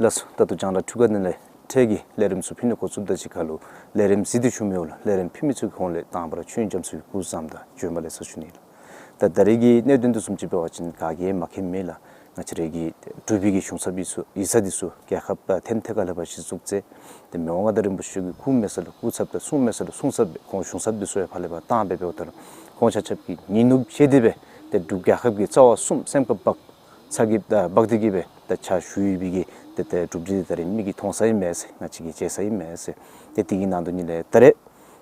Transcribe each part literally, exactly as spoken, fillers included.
ལགས་སོ། ད་ལྟོ་རྒྱང་བསྒྲགས་ཐོག་ཁ་ནང་ལས་འཕྲལ་གྱི་ལས་རིམ་ཚུ་ཕུལ་ནི་འགོ་བཙུགསཔ་ད་གཅིག་ཁར་ལུ་ལས་རིམ་གཟིགས་ཏེ་བཞུགས་མི་ལུ་ལས་རིམ་ཕུལ་མི་ཚུ་གི་ཧོངས་ལས་དང་པ་ར་ཆོས་དབྱིངས་རྒྱ་མཚོ་གི་སྐུ་གཟུགས་བཟུམ་དང་བྱོན་པ་ལེགས་སོ་ཞུ་ནི་ལགས། ད་ད་རེས་ཀྱི་གནད་དོན་འདི་བཟུམ་ཅིག་འབད་བ་ཅིན་ག་གིས་ཡང་མ་མཁྱེནམ་མེད་ལགས། ང་བཅས་ར་གི་འབྲུག་པའི་གི་གཞུང་ཚབ་ཡིག་ཚུ་ཡིག་ཚང་འདི་ཚུ་རྒྱལ་ཁབ་ཐེམ་ཐེ་ཁ་ལས་ཕར་གཞི་བཙུགས་ཚེ་ཏེ་མི་དབང་མངའ་བདག་རིན་པོ་ཆེ་གིས་བཀུག་མི་ས་ལུ་བཀུག་ཚབ་དང་གསུང་མི་ས་ལུ་གསུང་ཚབ་སྦེ་ཁོང་གཞུང་ཚབ་འདི་ཚུ་ཡང་ཕར་ལས་ཕར་བཏང་སྦེ་འབདཝ་ད་ལུ་ཁོང་ཆ་ཁྱབ་ཀྱིས་ཉིན་ནུབ་ཕྱེ་སྟེ་སྦེ་ཏེ་འབྲུག་རྒྱལ་ཁབ་ཀྱི་རྩ་བ་གསུམ་སེམས་ཁར་འབག་ཚ་གྱང་འབག་སྟེ་གི་སྦེ་ཏེ་ཕྱག་ཞུ་ཡོད་པའི་གི་ཏེ་ཏེ་གྲུབ་འབྲས་འདི་ད་རེས་མིག་གིས་མཐོང་ས་ཨིན་མས་ཟེར། ང་བཅས་ཀྱིས་མཇལ་ས་ཨིན་མས་ཟེར། ཏེ་དེ་གི་ནང་དོན་ཉིད་ལས་ད་རེས་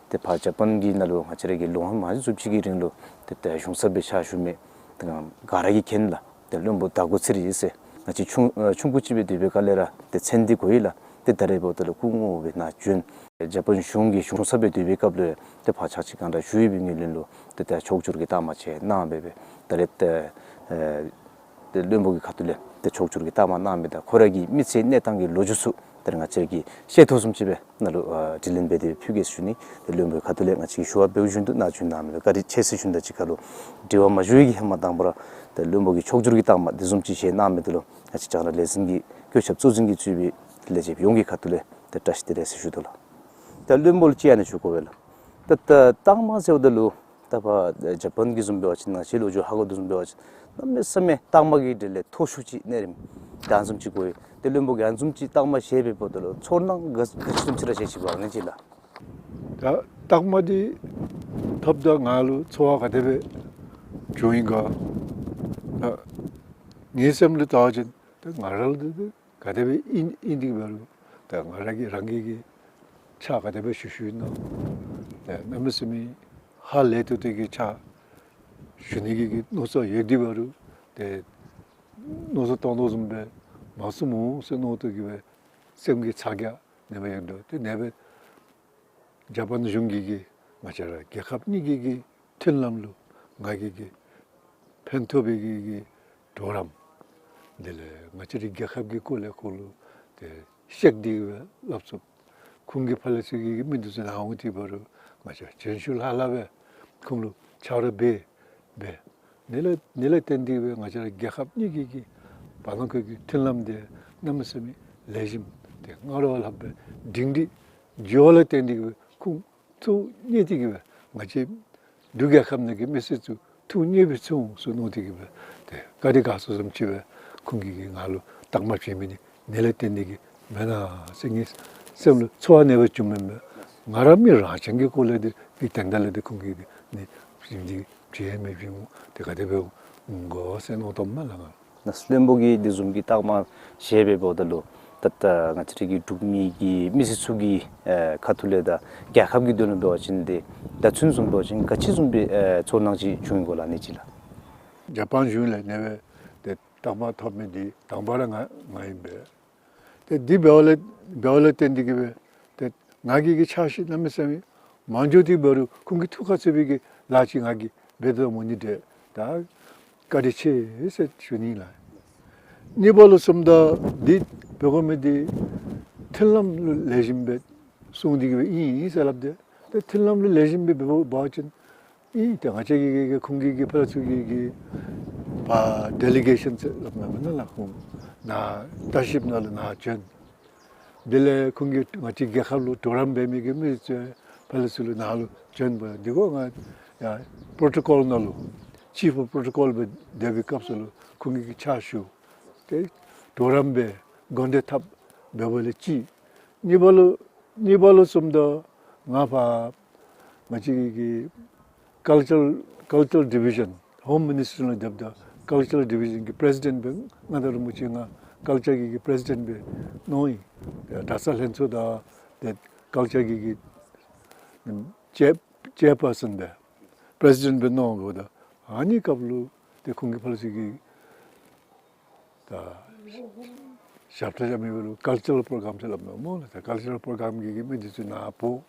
ཏེ་ཕར་ཇ་པཱན་གྱི་ནང་ལུ་ང་བཅས་ར་གི་ལོ་ཧ་མ་ཟུམ་ཅིག་གི་རིང་ལུ་ཏེ་ཏེ་གཞུང་ཚབ་སྦེ་ཕྱག་ཞུ་མི་ཏེ་ག་ར་གིས་མཁྱེན་ལགས། ཏེ་བློན་པོ་ཟླ་སྒྲོན་ཚེ་རིང་ཟེར། ང་བཅས་ཆུང་ཨ་ཆུང་ཀུ་ཅིག་སྦེ་སྡོད་པའི་སྐབས་ལས་ར་ཏེ་མཚན་འདི་གོ་ཡི་ལགས། ཏེ་ད་རེས་འབདཝ་ད་ལུ་སྐུ་ངོ་མ་སྦེ་ནཱ་བྱོན། ཇ་པཱན་གཞུང་གི་གཞུང་ཚབ་སྦེ་སྡོད་པའི་སྐབས་ལུ་ཏེ་ཕར་ཕྱག་ཕྱིད་གང་དྲག་ཞུ་ཡོད་པའི་ངོས་ལེན་ལུ་ཏེ་ཏེ་ཕྱོགས་བཅུར་གྱི་རྟགས་མ་ཅིག་གནང་སྦེ་སྦེ་ད་རེས་ཏེ་ཨེ་ཏེ་བློན་པོ་གི་ཁ་ཐུག་ལས་ཏེ་ཕྱོགས་བཅུར་གྱི་རྟགས་མ་གནང་མི་དང་ཁོ་ར་གི་མི་ཚེའི་གནས་སྟངས་ཀྱི་ལོ་རྒྱུས་ཚུ་ད་རེས་ང་བཅས་ཀྱིས་ཤེས་ཐོགས་བཟུམ་ཅིག་སྦེ་ནཱ་ལུ་ཨ་དྲི་ལན་འབད་དེ་ཕུལ་གེ་ཟེར་ཞུ་ནི། ཏེ་བློན་པོའི་ཁ་ཐུག་ལས་ང་བཅས་ཀྱིས་ཞུ་བ་འབདཝ་བཞིན་དུ་ནཱ་བྱོན་གནང་མི་ལུ་བཀའ་དྲིན་ཆེ་ཟེར་ཞུ་ནི། ད་གཅིག་ཁར་ལུ་དྲི་བ་མ་ཞུ་བའི་གི་ཧེ་མ་དང་པ་ར་ཏེ་བློན་པོ་གིས་ཕྱོགས་བཅུར་གྱི་རྟགས་མ་དེ་བཟུམ་ཅིག་བཞེས་གནང་མི་འདི་ལུ་ང་བཅས་རྒྱང་བསྒྲགས་ལས་འཛིན་གྱི་བཀོད་ཁྱབ་གཙོ་འཛིན་གྱིས་གཙོས་པའི་ལས་བྱེདཔ་ཡོངས་ཀྱི་ཁ་ཐུག་ལས་ཏེ་བཀྲ་ཤིས་བདེ་ལེགས་ཟེར་ཞུ་དོ་ལགས། ད་བློན་པོ་ལུ་ཅིག་ཨ་ནི་ཞུ་དགོ་པས་ལགས། ད་ད་རྟགས་མ་ཟེརཝ་ད་ལུ་ད་ཕར་ཇ་པཱན་གྱི་བཟུམ་འབད་བ་ཅིན་ང་བཅས་ལོ་རྒྱུས་ཧ་གོ་དོ་བཟུམ་འབད་བ་ཅིན་གནམ་མེད་ས་མེད་རྟགས་མ་གི་གྲས་ལས་མཐོ་ཤོས་ཅིག་གནས་རིམ་ད་ཨ་ནི་བཟུམ་ཅིག་གོ་ཡི། ཏེ་བློན་པོ་གིས་ཨ་ནི་བཟུམ་ཅིག་རྟགས་མ་བཞེས་སྦེ་འབདཝ་ད་ལུ་ཚོར་སྣང་ག་ག་ཅི་བཟུམ་ཅིག་ར་བཞེས་ཅི་ག་ཨ་ནི་ཅིག་ལགས། ད་རྟགས་མ་འདི་ཐོབ་ད་ང་ལུ་ཚོར་བ་ག་དེ་སྦེ་བྱུང་ཡི་ག། ད་ངེའི་སེམས་ལུ་བལྟ་བ་ཅིན་ད་ང་ར་ལུ་ད་ག་དེ་སྦེ་ཨིན་ཨིན་ཏེ་གི་འབད་རུང་ད་ང་ར་གིས་རང་གི་གི་ཕྱག་ག་དེ་སྦེ་ཞུ་ཞུཝ་ཨིན་ན། ད་གནམ་མེད་ས་མེད་ཧ་ལས་ཏོག་ཏོ་གི་ཕྱག་ཞུ་ནི་གི་གི་མནོ་བསམ་ཡོད་དེ་འབད་རུང་ཏེ་མནོ་བསམ་བཏང་དོ་བཟུམ་སྦེ་མ་ཚུགས་སྨོ་ཟེར་མནོ་སྟེ་གི་སྦེ་སེམས་ཀྱི་ཚ་གྱང་ཨ་ནེ་སྦེ་ཡོད་དོ། ཏེ་ཨ་ནེ་སྦེ་ཇ་པཱན་གཞུང་གིས་གི་ང་བཅས་ར་རྒྱལ་ཁབ་གཉིས་ཀྱི་གི་མཐུན་ལམ་ལུ་ང་གིས་གི་ཕན་ཐོགས་པའི་གི་གི་གྲོགས་རམ་དེ་ལས་ང་བཅས་རའི་རྒྱལ་ཁབ་ཀྱི་སྐོར་ལས་ཁོང་ལུ་ཏེ་བཤད་དེ་གི་སྦེ་སླབ་ཚུགས། ཁོང་གི་ཕར་ལས་ཚུར་གྱི་གི་མི་འདི་ཚུ་ནཱ་འོང་སྟེ་འབད་རུང་ང་བཅས་ར་བྱོན་ཤུལ་ལྷབ་ལྷབ་སྦེ་ཁོང་ལུ་ཕྱག་རོགས་འབད་འབད། དེ་ལས་དེ་ལས་བརྟེན་ཏེ་སྦེ་ང་བཅས་ར་རྒྱལ་ཁབ་གཉིས་ཀྱི་གི་བར་ན་ཁོ་གི་མཐུན་ལམ་འདི་གནམ་མེད་ས་མེད་ལེགས་ཤོམ་ཏེ་སྔར་བ་ལྷག་སྦེ་སྒྲིང་སྒྲི་འགྱོ་བ་ལས་བརྟེན་ཏེ་གི་སྦེ་ཁོང་ཐུགས་མཉེས་ཏེ་གི་སྦེ་ང་བཅས་འབྲུག་རྒྱལ་ཁབ་ནང་གི་མི་སེར་ཚུ་ཐུགས་མཉེས་པའི་ཚུལ་ཟེར་མནོ་སྟེ་གི་སྦེ་ཏེ་བཀའ་དྲིན་དགའ་ཚོར་བཟུམ་ཅིག་སྦེ་ཁོང་གིས་གི་ང་ལུ་རྟགས་མ་བྱིན་མི་འདི་དེ་ལས་བརྟེན་ཏེ་གི་མེན་ན་ཟེར་ངེའི་སེམས་ལུ་ཚོར་བ་ཨ་ནེ་སྦེ་བྱུངམ་མས། ང་ར་མི་རང་བཞིན་གྱི་སྐོར་ལས་འདི་གི་དོན་དག་ལས་འདི་ཁོང་གིས་འདི་ནི་བྱིན་འདི་བྱིན་མི་བྱིན་འོང་ཏེ་ག་དེ་སྦེ་འོང་གོ་ཟེར་མནོ་དོ་མས་ལགས། ང་བློན་པོ་གིས་དེ་བཟུམ་གྱི་རྟགས་མ་བཞེས་སྦེ་འབདཝ་ད་ལུ་ད་ལྟོ་ང་བཅས་རའི་གི་འབྲུག་མི་གི་མི་སེར་ཚུ་གི་ཨེ་ཁ་ཐུག་ལས་དང་རྒྱལ་ཁབ་ཀྱི་དོན་ལུ་འབད་བ་ཅིན་ཏེ་ད་ཚུན་ཚོད་འབད་བ་ཅིན་ག་ཅི་བཟུམ་སྦེ་ཨེ་ཚོར་སྣང་ཅིག་བྱུང་ཡི་གོ་ལགས་ཨ་ནི་ཅིག་ལགས། ཇ་པཱན་གཞུང་ལས་ཨ་ནེ་སྦེ་ཏེ་རྟགས་མ་ཐོབ་མི་འདི་དང་པ་ར་ང་ང་ཨིན་པས། ཏེ་འདི་འབདཝ་ལས་འབདཝ་ལས་བརྟེན་ཏེ་གི་སྦེ་ཏེ་ང་གིས་གི་ཕྱག་ཞུ་གནམ་མེད་ས་མེད་མ་འགྱོ་སྟེ་འབད་རུང་ཁོང་གི་ཐུགས་ཁར་ཚུད་པའི་གི་ལཱ་ཅིག་ང་གིས་འབད་དོ་སྨོ་ནི་འདི་ད་བཀའ་དྲིན་ཆེ་ཟེར་ཞུ་ནི་ལགས། གཉིས་པ་ལུ་སོངམ་ད་འདི་འབད་དགོ་མི་འདི་མཐུན་ལམ་ལུ་ལེགས་ཤོམ་སྦེ་སོང་སྟེ་གི་སྦེ་ཨིན་ཨིན་ཟེར་སླབ་སྟེ་ཏེ་མཐུན་ལམ་ལུ་ལེགས་ཤོམ་སྦེ་འབད་བ་ཅིན་ཨིན། ཏེ་ང་བཅས་ཀྱི་གི་གི་ཁོང་གི་གི་ཕར་ཚུར་གྱི་གི་ཕར་ཌེ་ལི་གེ་ཤཱན་ཟེར་སླབ་མས་མེན་ན་ལགས། ཁོང་ནཱ་ལྟ་བཤལཔ་ནང་ལུ་ནཱ་བྱོན། དེ་ལས་ཁོང་གིས་ང་བཅས་རྒྱལ་ཁབ་ལུ་གྲོགས་རམ་འབད་མི་གི་མི་ཚུ་ཕར་ལས་ཚུར་ལུ་ནཱ་ལུ་བྱོན་པ་འདི་གོ་ང་ཡ་པྲོ་ཊོ་ཀོལ་ནང་ལུ་ཅིཕ་ཨོཕ་པྲོ་ཊོ་ཀོལ་སྦེ་སྡོད་པའི་སྐབས་སུ་ལུ་ཁོང་གིས་གི་ཕྱག་ཞུ། ཏེ་གྲོགས་རམ་འབད་གོ་བརྡ་འཐབ་འབདཝ་ལས་གཅིག། གཉིས་པ་ལུ་གཉིས་པ་ལུ་སོངམ་ད་ང་ཕར་ང་བཅས་ཀྱི་གི་ཀཱལ་ཅར་ཀཱལ་ཅར་ཌི་བི་ཤཱན་ཧོམ་མི་ནིསི་ཊརི་ནང་སྡོདཔ་ད་ཀཱལ་ཅར་ཌི་བི་ཤཱན་གྱི་པི་རེ་སི་ཌེནཊ་སྦེ་མངའ་བདག་རིན་པོ་ཆེ་ང་ཀཱལ་ཅར་གྱི་གི་པི་རེ་སི་ཌེནཊ་སྦེ་གནང་ཡི། གྲྭ་ཚང་ལྷན་ཚོགས་དང་ཏེ་ཀཱལ་ཅར་གྱི་གི་ཅེར་ཅེར་པར་སཱན་སྦེ་པི་རེ་སི་ཌེནཊ་སྦེ་གནང་འབདཝ་ད་ཨ་ནི་སྐབས་ལུ་ཏེ་ཁོང་གིས་ཕར་ཚུར་གྱི་ད་ཞབས་ཁྲ་རྐྱབ་མི་འབད་རུང་ཀཱལ་ཅར་པྲོ་གྲམ་ཟེར་སླབ་མས་སྨོ་ལགས། ད་ཀཱལ་ཅར་པྲོ་གྲམ་གྱི་གི་མི་འདི་ཚུ་ནཱ་འབོ་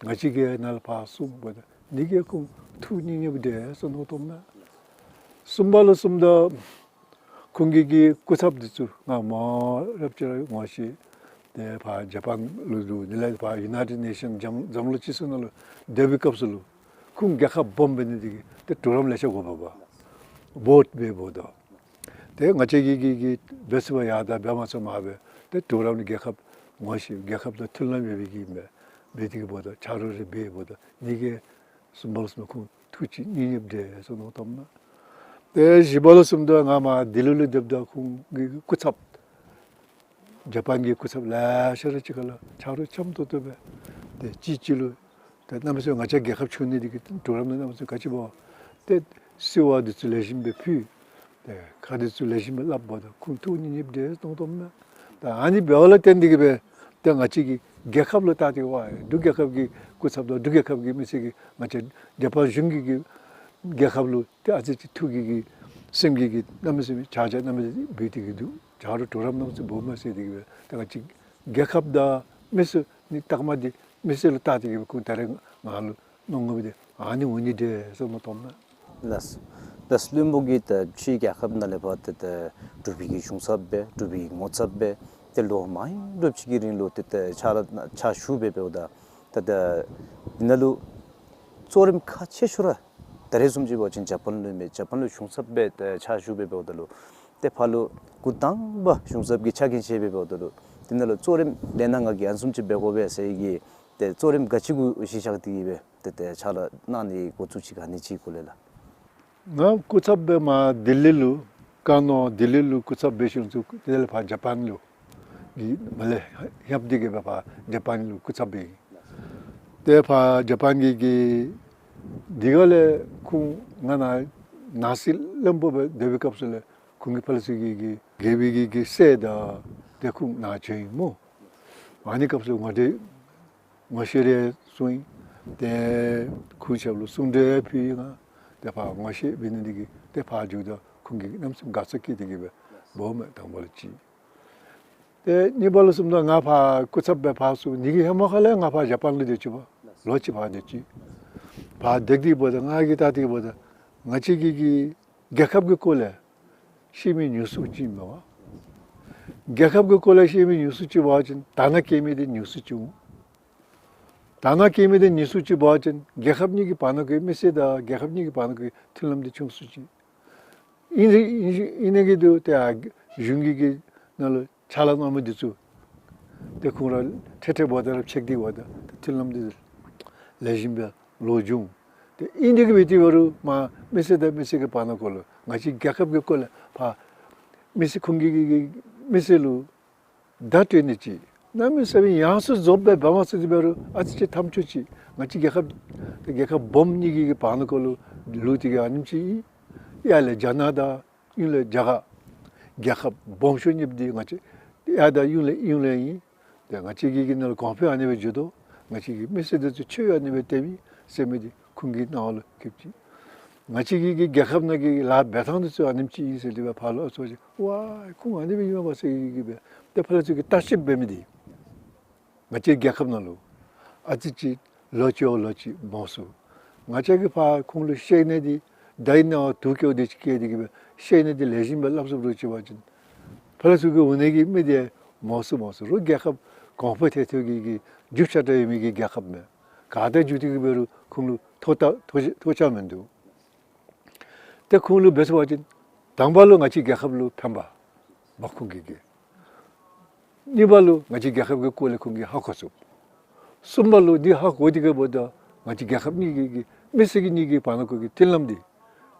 ང་བཅས་ཀྱིས་ནཱ་ལས་ཕར་གསུངམ་ད་འདི་གིས་ཁོང་ཐུགས་མཉེས་མཉེསཔ་འདྲས་ཟེར་མནོ་དོ་མས། གསུམ་པ་ལུ་སོངམ་ད་ཁོང་གི་གི་སྐུ་ཚབ་འདི་ཚུ་ང་མང་རབས་ཅིག་ར་ངོ་ཤེས། ཏེ་ཕར་ཇ་པཱན་ལུ་འདུག། དེ་ལས་ཕར་ཡུ་ནའི་ཊེཌ་ནེ་ཤཱན་འཛམ་འཛམ་གླིང་སྤྱི་ཚོགས་ནང་ལུ་སྡོད་པའི་སྐབས་སུ་ལུ་ཁོང་རྒྱལ་ཁབ་སྦོམ་འབད་ནི་འདི་གིས་ཏེ་གྲོགས་རམ་ལེ་ཤ་དགོ་པས་པ། བོཊ་འབད་འབདཝ་ད་ཏེ་ང་བཅས་ཀྱིས་གི་གི་འབད་ཚུགས་པ་ཡང་དང་འབད་མ་ཚུགས་མ་སྦེ་ ཏེ་གྲོགས་རམ་ནི་རྒྱལ་ཁབ་ངོ་ཤེས་རྒྱལ་ཁབ་དང་མཐུན་ལམ་ཡོད་པའི་གི་མི་འབད་དེ་གི་འབདཝ་ད་ཆ་རོགས་རེ་འབད་འབདཝ་ད་ཨ་ནི་གིས་གསུམ་པ་ལུ་སོང་ན་ཁོང་ཐུགས་ཅིག་སྙིང་རྗེ་འདྲེ་སོང་ནུག་དོ་མས། ཏེ་བཞི་པ་ལུ་སོང་ན་ང་མར་ལྡི་ལི་ལུ་སྡོདཔ་ད་ཁོང་གི་སྐུ་ཚབ་ཇ་པཱན་གྱི་སྐུ་ཚབ་ལེ་ཤ་ར་གཅིག་ཁར་ལུ་ཆ་རོགས་འཆམ་ཏོག་ཏོ་འབད། ཏེ་གཅིག་གཅིག་ལུ་ཏེ་གནམ་མེད་ས་མེད་ང་བཅས་རྒྱལ་ཁབ་ཆུང་ནི་འདི་གིས་གྲོགས་རམ་ནང་གནམ་མེད་ས་མེད་ག་ཅི་འབད། ཏེ་གསོལ་བ་འདི་ཚུ་ལེགས་ཤོམ་སྦེ་ཕུལ། ཏེ་ཁ་འདི་ཚུ་ལེགས་ཤོམ་སྦེ་སླབ་འབདཝ་ད་ཁོང་ཐུགས་སྙིང་རྗེ་འདྲེ་སོང་དོ་མས། ད་ཨ་ནི་འབདཝ་ལུ་བརྟེན་ཏེ་གི་སྦེ་ཏེ་ང་བཅས་ཀྱི་རྒྱལ་ཁབ་ལུ་བལྟ་སྟེ་འབདཝ་ད་འབྲུག་རྒྱལ་ཁབ་ཀྱི་སྐུ་ཚབ་དང་འབྲུག་རྒྱལ་ཁབ་ཀྱི་མི་སེར་གྱིས་ང་བཅས་ཇ་པཱན་གཞུང་གི་གི་རྒྱལ་ཁབ་ལུ་ཏེ་ཨ་ཙི་ཅིག་ཐུགས་ཀྱི་གི་སེམས་ཀྱི་གི་གནམ་མེད་ས་མེད་ཆ་རོགས་གནམ་མེད་ས་མེད་འབད་དེ་གི་འདུག། ཆ་རོགས་གྲོགས་རམ་གནམ་མེད་ས་མེད་འབདཝ་མས་ཟེར་ཏེ་གི་སྦེ་ད་ང་བཅས་རྒྱལ་ཁབ་དང་མི་སེར་ནི་རྟགས་མ་འདི་མི་སེར་ལུ་བལྟ་སྟེ་གི་སྦེ་ཁོང་ད་རེས་ང་ལུ་གནང་དགོ་མི་འདི་ཨ་ནི་འོང་ནི་འདྲེ་སོང་ནུག་དོ་མས། ལགས། ལགས་བློན་པོ་གིས་ད་ཕྱི་རྒྱལ་ཁབ་ནང་ལས་ཕར་ཏེ་ད་འབྲུག་པའི་གི་གཞུང་ཚབ་སྦེ་འབྲུག་པའི་གི་ངོ་ཚབ་སྦེ་ཏེ་ལོ་མང་རབས་ཅིག་གི་རིང་ལུ་ཏེ་ད་ཕྱག་ལཱ་ཕྱག་ཞུ་འབད་འབདཝ་ད་ད་ད་འདི་ནང་ལུ་གཙོ་རིམ་ཁག་ཆེ་ཤོས་ར་ད་རེས་བཟུམ་ཅིག་འབད་བ་ཅིན་ཇ་པཱན་ལུ་མས། ཇ་པཱན་ལུ་གཞུང་ཚབ་སྦེ་ཏེ་ཕྱག་ཞུ་འབད་འབདཝ་ད་ལུ་ཏེ་ཕར་ལུ་འགོ་དང་པ་གཞུང་ཚབ་ཀྱི་ཕྱག་འགན་བཞེས་འབད་འབདཝ་ད་ལུ་འདི་ནང་ལུ་གཙོ་རིམ་ལས་སྣ་ང་གིས་ཨ་ནི་བཟུམ་ཅིག་འབད་དགོ་པས་ཟེར་གྱི་ཏེ་གཙོ་རིམ་ག་ཅི་གུ་གཞི་བཞག་སྟེ་གི་སྦེ་ཏེ་ཏེ་ཕྱག་ལཱ་གནང་ནི་འགོ་བཙུགས་ཅི་ག་ཨ་ནི་ཅིག་སྐོར་ལས་ལགས། ང་སྐུ་ཚབ་སྦེ་མར་ལྡི་ལི་ལུ་བཀའ་ནོར་ལྡི་ལི་ལུ་སྐུ་ཚབ་འབད་ཞིནམ་ཚུ་དེ་ལས་ཕར་ཇ་པཱན་ལུ་གི་མར་ལས་ཧེབ་སྟེ་གི་སྦེ་ཕར་ཇ་པཱན་ལུ་སྐུ་ཚབ་འབད་ཡི། ཏེ་ཕར་ཇ་པཱན་གྱི་གི་དེ་ག་ལས་ཁོང་ང་ནཱ་ནང་སྲིད་བློན་པོ་སྦེ་སྡོད་པའི་སྐབས་སུ་ལས་ཁོང་གིས་ཕར་ལས་ཚུར་གྱི་གི་རྒྱལ་པོའི་གི་གི་སྲས་དང་ཏེ་ཁོང་ནཱ་བྱོན་ཡི་སྨོ། ཨ་ནི་སྐབས་སུ་ང་འདི་ངོ་ཤེས་རེ་སོང་ཡི། ཏེ་ཁོང་ཞབས་ལུ་གསུང་གྲོས་ཕུལ་ཡི་ང་། ཏེ་ཕར་ངོ་ཤེས་འབད་ནི་འདི་གིས་ཏེ་ཕར་འགྱོཝ་ད་ཁོང་གིས་གནམ་མེད་ས་མེད་དགའ་ཚོར་བསྐྱེད་དེ་གི་སྦེ་འབོཝ་མས་དང་པ་ལུ་ཅིག། ཏེ་གཉིས་པ་ལུ་སོངམ་ད་ང་ཕར་སྐུ་ཚབ་སྦེ་ཕར་སོང་ནི་གི་ཧེ་མ་ཁ་ལས་ང་ཕར་ཇ་པཱན་ལུ་སྡོད་ཅི་པ། ལོ་གཅིག་ཕར་སྡོད་ཅི། ཕར་སྡོད་དེ་འབདཝ་ད་ང་གིས་བལྟ་སྟེ་འབདཝ་ད་ང་བཅས་ཀྱི་གི་རྒྱལ་ཁབ་ཀྱི་སྐོར་ལས་ཤེས་མི་ཉུང་སུ་ཅིག་ཨིན་པས། རྒྱལ་ཁབ་ཀྱི་སྐོར་ལས་ཤེས་མི་ཉུང་སུ་ཅིག་འབད་བ་ཅིན་དག་སྣང་སྐྱེ་མི་འདི་ཉུང་སུ་ཅིག་འོང་། དག་སྣང་སྐྱེ་མི་འདི་ཉུང་སུ་ཅིག་འབད་བ་ཅིན་རྒྱལ་ཁབ་གཉིས་ཀྱི་བར་ན་གི་མི་སེར་དང་རྒྱལ་ཁབ་གཉིས་ཀྱི་བར་ན་གི་མཐུན་ལམ་འདི་ཆུང་སུ་ཅིག། ཨིན་ཨིན་ཨིན་ནི་གི་འདུག། ཏེ་ཨ་གཞུང་གི་གི་ནང་ལུ་ཕྱག་ལཱ་གནང་མི་འདི་ཚུ་ཏེ་ཁོང་ར་ཐེངས་ཐེངས་འབདཝ་ད་ར་ཕྱད་དེ་འབདཝ་ད་ཏེ་མཐུན་ལམ་འདི་ལེགས་ཤོམ་སྦེ་ལོག་འགྱོ་འོང་། ཏེ་ཨིན་ཏེ་གི་འབད་དེ་འབད་རུང་མར་མི་སེར་དང་མི་སེར་གྱི་བར་ན་སྐོར་ལུ་ང་བཅས་རྒྱལ་ཁབ་ཀྱི་སྐོར་ལས་ཕར་མི་སེར་ཁོང་གི་གི་གི་མི་སེར་ལུ་བརྡ་སྤྲོད་ནི་ཅིག་གནམ་མེད་ས་མེད་ཡོངས་སུ་རྫོགསཔ་སྦེ་འབད་མ་ཚུགས་དེ་འབད་རུང་ཨ་ཙི་ཅིག་དམ་བཅའ་ཅིག་ང་བཅས་རྒྱལ་ཁབ་རྒྱལ་ཁབ་སྦོམ་གཉིས་ཀྱི་གི་བར་ན་སྐོར་ལུ་ལུ་ཏེ་གི་ཨ་ནེམ་ཅིག་ཨིན། ཡར་ལས་རྒྱ་ནག་དང་གཡོན་ལས་རྒྱ་གར། རྒྱལ་ཁབ་སྦོམ་ཤོས་གཉིས་འདི་ང་བཅས་ཡར་དང་གཡོན་ལས་གཡོན་ལས་ཨིན། ཏེ་ང་བཅས་ཀྱི་གི་ནང་ལུ་གོང་འཕེལ་ཨ་ནི་སྦེ་འགྱོ་དོ། ང་བཅས་ཀྱི་མི་སེར་འདི་ཚུ་ཆེ་ཡང་ཨ་ནི་སྦེ་སྡོད་ཡི་ཟེར་མི་འདི་ཁོང་གི་རྣ་བ་ལུ་འཁྲིལ་ཅི། ང་བཅས་ཀྱི་གི་རྒྱལ་ཁབ་ནང་གི་ལཱ་འབད་ཐངས་འདི་ཚུ་ཨ་ནེམ་ཅིག་ཨིན་ཟེར་དེ་སྦེ་ཕར་ལུ་ཨ་ཚོ་ཅིག་ཝའི་ཁོང་ཨ་ནི་སྦེ་ཨིན་མས་པ་ཟེར་གི་གི་སྦེ་ཏེ་ཕར་ལས་ཚུར་གྱི་བརྟག་ཞིབ་འབད་མི་འདི་ང་བཅས་རྒྱལ་ཁབ་ནང་ལུ་ཨ་ཙི་ཅིག་ལོག་ཅི་བ་ལོག་ཅི་མང་སུ། ང་བཅས་ཀྱིས་ཕར་ཁོང་ལུ་བཤད་ནི་འདི་ད་ཨིན་ན་བ་དུག་སྐྱོ་འདི་ཅིག་སྐྱེ་འདི་གི་སྦེ་བཤད་ནི་འདི་ལེགས་ཤོམ་སྦེ་སླབ་ཚུགསཔ་རུང་ཅིག་འབད་བ་ཅིན་ཕར་ལས་ཚུར་གྱི་འོང་ནི་གི་མི་འདི་མང་སུ་མང་སུ་རུང་རྒྱལ་ཁབ་གོང་འཕེལ་ཐལ་ཐལཝ་གི་གི་རྒྱུ་ཆ་འདྲ་ཡོད་མི་གི་རྒྱལ་ཁབ་མས། ག་ཏེ་འགྱོ་སྟེ་གི་འབད་རུང་ཁོང་ལུ་ཐོགས་ཐག་ཐོགས་ཐོགས་ཆགས་མིན་འདུག། ཏེ་ཁོང་ལུ་འབད་ཚུགས་པ་ཅིན་དང་པ་ལུ་ང་བཅས་རྒྱལ་ཁབ་ལུ་ཕན་པ་འབག་ཁོང་གིས་གི། གཉིས་པ་ལུ་ང་བཅས་རྒྱལ་ཁབ་ཀྱི་སྐོར་ལས་ཁོང་གིས་ཧ་གོ་ཚུགས། གསུམ་པ་ལུ་འདི་ཧ་གོ་སྟེ་གི་འབདཝ་ད་ང་བཅས་རྒྱལ་ཁབ་གཉིས་ཀྱི་གི་མི་སེར་གྱི་གཉིས་ཀྱི་བར་ན་སྐོར་གྱི་མཐུན་ལམ་འདི་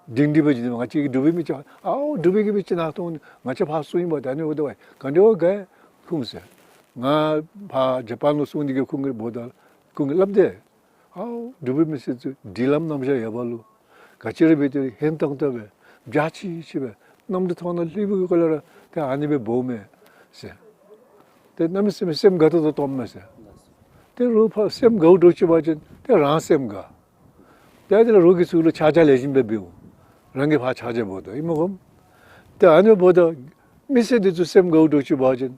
སྒྲིང་སྒྲི་སྦེ་འགྱོ་ནི་ང་བཅས་ཀྱི་འབྲུག་པའི་མི་ཅིག་ཨའོ་འབྲུག་པའི་གི་མི་ཅིག་ནཱ་ཐོན་ང་བཅས་ཕར་སོང་ཡི་པ་ད་ཨ་ནི་འབདཝ་ད་ཝའི་ག་འདྲ་བ་ག་ཁུངས་ཟེར། ང་ཕར་ཇ་པཱན་ལུ་སོང་སྟེ་གི་ཁོང་གིས་འབདཝ་ད་ཁོང་གིས་སླབ་དེས། ཨའོ་འབྲུག་པའི་མི་སེར་ཚུ་སྒྲིག་ལམ་རྣམ་གཞག་ཡོད་པ་ལུ་ག་ཅི་ར་འབད་དེ་ཧན་ཏོང་ཏོ་སྦེ་འཇའ་ཆི་ཆི་སྦེ་གནམ་གྲུ་ཐོག་ནང་ལྷོད་པའི་གི་སྐོར་ལས་ར་ཏེ་ཨ་ནི་སྦེ་འབདཝ་མས་ཟེར། ཏེ་གནམ་མེད་ས་མེད་སེམས་དགའ་ཏོག་ཏོ་བཏངམ་མས་ཟེར། ཏེ་རོགས་ཕར་སེམས་དགའཝ་འདྲཝ་ཅིག་འབད་བ་ཅིན་ཏེ་རང་སེམས་དགའ། ཏེ་དེ་ལས་རོགས་ཀྱིས་ཚུར་ལུ་ཕྱག་རྒྱ་ལེགས་ཤོམ་སྦེ་འབདཝ་རང་གིས་ཕར་ཕྱག་རྒྱ་འབདཝ་ད་ཨིན་མས་གོ། ཏེ་ཨ་ནི་འབདཝ་ད་མི་སེར་འདི་ཚུ་སེམས་དགའཝ་འདྲཝ་ཅིག་འབད་བ་ཅིན་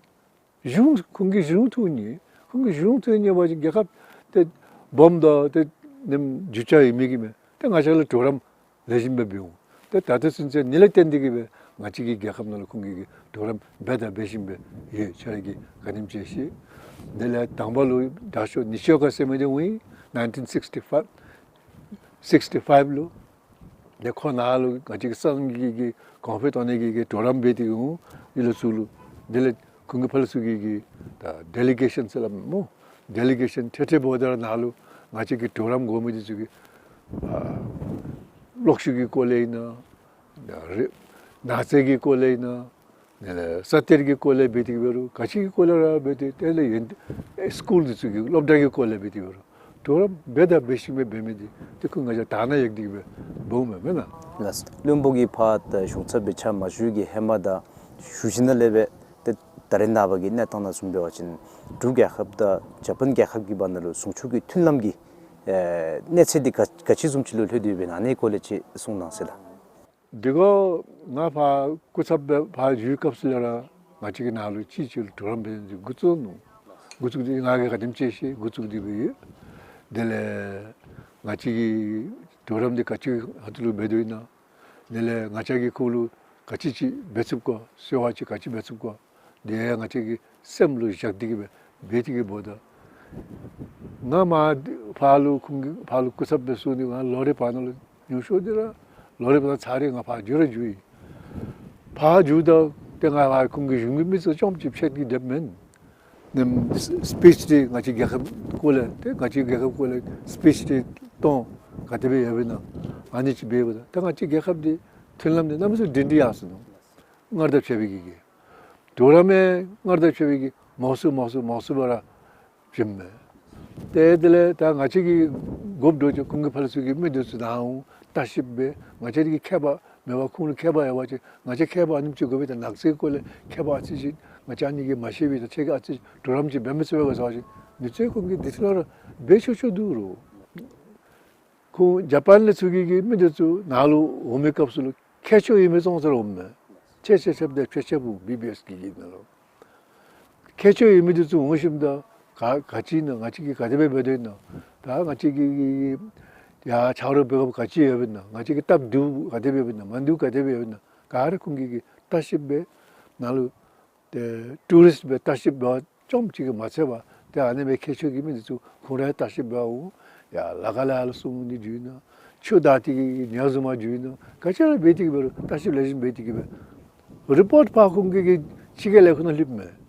གཞུང་ཁོང་གི་གཞུང་ཐུགས་མཉེས། ཁོང་གི་གཞུང་ཐུགས་མཉེས་པ་ཅིན་རྒྱལ་ཁབ་ཏེ་སྦོམ་དང་ཏེ་ནེམ་རྒྱུ་ཆ་ཡོད་མི་གི་མས། ཏེ་ང་བཅས་ལུ་གྲོགས་རམ་ལེགས་ཤོམ་སྦེ་འབདཝ་འོང་། ཏེ་ད་ལྟོ་ཚུན་ཚོད་ཨ་ནི་ལས་བརྟེན་ཏེ་གི་སྦེ་ང་བཅས་ཀྱི་རྒྱལ་ཁབ་ནང་ལུ་ཁོང་གིས་གི་གྲོགས་རམ་འབད་དང་འབད་བཞིན་སྦེ་ཡོད། ཁྱོད་ར་གིས་ག་ནེམ་ཅིག་ཤེས། དེ་ལས་དང་པ་ལུ་དྲག་ཤོས་ནི་ཤི་ཨོ་ཀ་ཟེར་མི་འདི་འོང་ཡི། nineteen sixty-five sixty-five ལུ། ཏེ་ཁོ་ནཱ་ལུ་ང་བཅས་ཀྱི་སངས་རྒྱས་ཀྱི་གོང་འཕེལ་གཏོང་ནི་གི་གི་གྲོགས་རམ་འབད་དེ་གི་འོང་ཡི་ལོ་ཚུ་ལུ། དེ་ལས་ ཁོང་གི་ཕར་ཚུ་གི་གི་ད་ཌེ་ལི་གེ་ཤཱན་ཟེར་སླབ་སྨོ། ཌེ་ལི་གེ་ཤཱན་ཐེངས་ཐེངས་འབདཝ་ད་ར་ནཱ་ལུ་ང་བཅས་ཀྱི་གྲོགས་རམ་དགོ་མི་འདི་ཚུ་གིས་ཨ་གློག་ཤུགས་ཀྱི་སྐོར་ལས་ཨིན་ན། རེ་ནགས་ཚལ་གྱི་སྐོར་ལས་ཨིན་ན། དེ་ལས་ས་གཏེར་གྱི་སྐོར་ལས་འབད་དེ་གི་འབད་རུང་ག་ཅི་གི་སྐོར་ལས་ར་འབད་དེ་དེ་ལས་ཡོན་ཨེ་སི་ཀུལ་འདི་ཚུ་གི་སློབ་གྲྭ་གི་སྐོར་ལས་འབད་དེ་གི་འབད་རུང་གྲོགས་རམ་འབད་དང་འབད་ཞིནམ་སྦེ་འབད་མི་འདི་ཏེ་ཁོང་ང་བཅས་དང་ན་ཡེག་འདི་གིས་འབད་འབདཝ་མས་མེན་ན། ལགས། བློན་པོ་གིས་ཕར་ད་གཞུང་ཚབ་སྦེ་ཕྱག་མ་ཞུ་གི་ཧེ་མ་དང་ཞུ་ཞིནམ་ལས་འབད་ཏེ་ད་རེས་ནངས་པ་གི་གནས་སྟངས་ནང་བཟུམ་འབད་བ་ཅིན་འབྲུག་རྒྱལ་ཁབ་དང་ཇ་པཱན་རྒྱལ་ཁབ་ཀྱི་བར་ན་ལུ་ཟུང་ཕྱོགས་ཀྱི་མཐུན་ལམ་གྱི་ཨེ་གནས་ཚད་འདི་ག་ག་ཅི་བཟུམ་ཅིག་ལུ་ལྷོད་དེ་ཡོདཔ་ཨིན་ན་ཨ་ནི་སྐོར་ལས་ཅིག་གསུང་གནང་ཟེར་ལགས། འདི་གོ་ང་ཕར་སྐུ་ཚབ་སྦེ་ཕར་བཞུགས་སྐབས་སུ་ལས་ར་ང་བཅས་ཀྱིས་ནཱ་ལུ་གཅིག་གཅིག་ལུ་གྲོགས་རམ་འབད་ནི་འདི་འགོ་བཙུགས་ནུག། འགོ་བཙུགས་ཏེ་ང་གིས་ག་དེམ་ཅིག་ཤེས་འགོ་བཙུགས་ཏེ་འབད་ཡོད། དེ་ལས་ང་བཅས་ཀྱིས་གྲོགས་རམ་འདི་ག་ཅི་ཧ་ཏུ་ལུ་འབད་དོ་ཨིན་ན། དེ་ལས་ང་བཅས་ཀྱིས་ཁོང་ལུ་ག་ཅི་ཅིག་འབད་ཚུགས་ག་གསོལ་བ་ཅིག་ག་ཅི་འབད་ཚུགས་ག་དེ་ཡང་ང་བཅས་ཀྱི་སེམས་ལུ་བཞག་སྟེ་གི་སྦེ་འབད་དེ་གི་འབདཝ་ད། ང་མར་ཕར་ལུ་ཁོང་གི་ཕར་ལུ་སྐུ་ཚབ་སྦེ་སོང་ནི་ང་ལོ་རེ་བར་ན་ལུ་ཉུང་ཤོས་འདི་ར་ལོ་རེ་བར་ན་ཚར་རེ་ང་ཕར་འགྱོ་ར་འགྱོཝ་ཨིན། ཕར་འགྱོཝ་ད་ཏེ་ང་ཕར་ཁོང་གི་གཞུང་གི་མི་ཚུ་ཅོག་ཅིག་ཕྱད་དེ་སྡོདཔ་མེན། ནེམ་སི་པིཆ་འདི་ང་བཅས་རྒྱལ་ཁབ་སྐོར་ལས་ཏེ་ང་བཅས་རྒྱལ་ཁབ་སྐོར་ལས་སི་པིཆ་འདི་གཏང་ག་དེ་སྦེ་ཡོདཔ་ཨིན་ན་ཨ་ནི་ཅིག་འབདཝ་ད་ད་ང་བཅས་རྒྱལ་ཁབ་འདི་མཐུན་ལམ་འདི་གནམ་མེད་ས་མེད་སྒྲིང་སྒྲི་ཡར་སོ་ནུག། སྔར་དང་ཕྱད་པའི་གི་གི་གྲོགས་རམ་ཡང་སྔར་དང་ཕྱད་པའི་གི་མང་སུ་མང་སུ་མང་སུ་སྦེ་ར་བྱིནམ་མས། ཏེ་དེ་ལས་ད་ང་བཅས་ཀྱིས་དགོཔ་འདྲཝ་ཅིག་ཁོང་གི་ཕར་ཚུ་གི་མི་འདི་ཚུ་ནཱ་འོང་བརྟག་ཞིབ་འབད་ང་བཅས་ཀྱི་མཁས་པ་མེད་པར་ཁོང་ལུ་མཁས་པ་ཡོད་པ་ཅིན་ང་བཅས་མཁས་པ་ཨ་ནེམ་ཅིག་དགོ་པས། ད་ནགས་ཚལ་སྐོར་ལས་མཁས་པ་ཨ་ཙི་ཅིག་ང་བཅས་ཨ་ནི་གིས་མ་ཤེས་པས། ད་ཁྱེད་ཀྱིས་ཨ་ཙི་གྲོགས་རམ་ཅིག་འབད་མི་ཚུགས་པས་ག་ཟེར་བ་ཅིན་ནི་ཚེ་ཁོང་གིས་འདི་ཚུ་ལུ་ར་འབད་ཆོག་ཆོག་འདུག་རོ། ཁོང་ཇ་པཱན་ལས་ཚུར་གྱི་གི་མི་འདི་ཚུ་ནཱ་ལུ་འོང་མི་སྐབས་སུ་ལུ་མཁས་མཆོག་ཨིན་མི་ཙང་ཙ་ར་འོངམ་མས། ཆེ་ཆེ་ཆེབ་དེ་ཆེ་ཆེ་བུ་བི་བི་ཨེསི་གི་གི་ནང་ལུ་མཁས་མཆོག་ཨིན་མི་འདི་ཚུ་འོང་ཞིནམ་ད་ག་ག་ཅི་ཨིན་ན་ང་བཅས་ཀྱིས་ག་དེ་སྦེ་འབད་དོ་ཨིན་ན་ད་ང་བཅས་ཀྱི་གི་གི་ཡར་ཆ་རོགས་འབད་དགོཔ་ག་ཅི་ཡོདཔ་ཨིན་ན་ང་བཅས་ཀྱི་སྟབས་བདེཝ་ག་དེ་སྦེ་ཡོདཔ་ཨིན་ན་མ་བདེཝ་ག་དེ་སྦེ་ཡོདཔ་ཨིན་ན་ག་ར་ཁོང་གིས་གི་བརྟག་ཞིབ་འབད་ནཱ་ལུ་ཏེ་ཊུ་རིསཊ་སྦེ་བརྟག་ཞིབ་འབད་བར་ཅོག་ཅིག་གིས་མ་ཚད་པར་ཏེ་ཨ་ནི་སྦེ་མཁས་མཆོག་གི་མི་འདི་ཚུ་ཁོང་ར་བརྟག་ཞིབ་འབད་འོང་། ཡར་ལ་ཁ་ལས་ཡར་ལུ་སོང་ནི་འགྱོ་ནི་ཆུ་དང་དེ་གི་ཉ་བཟུམ་མ་འགྱོ་ནི་ག་ཅི་ར་འབད་དེ་གི་འབད་རུང་བརྟག་ཞིབ་ལེགས་ཤོམ་འབད་དེ་གི་སྦེ་རི་པོཊ་ཕར་ཁོང་གི་གི་ཕྱི་རྒྱལ་ལས་ཁུངས་ནང་ལྷོདཔ་མས།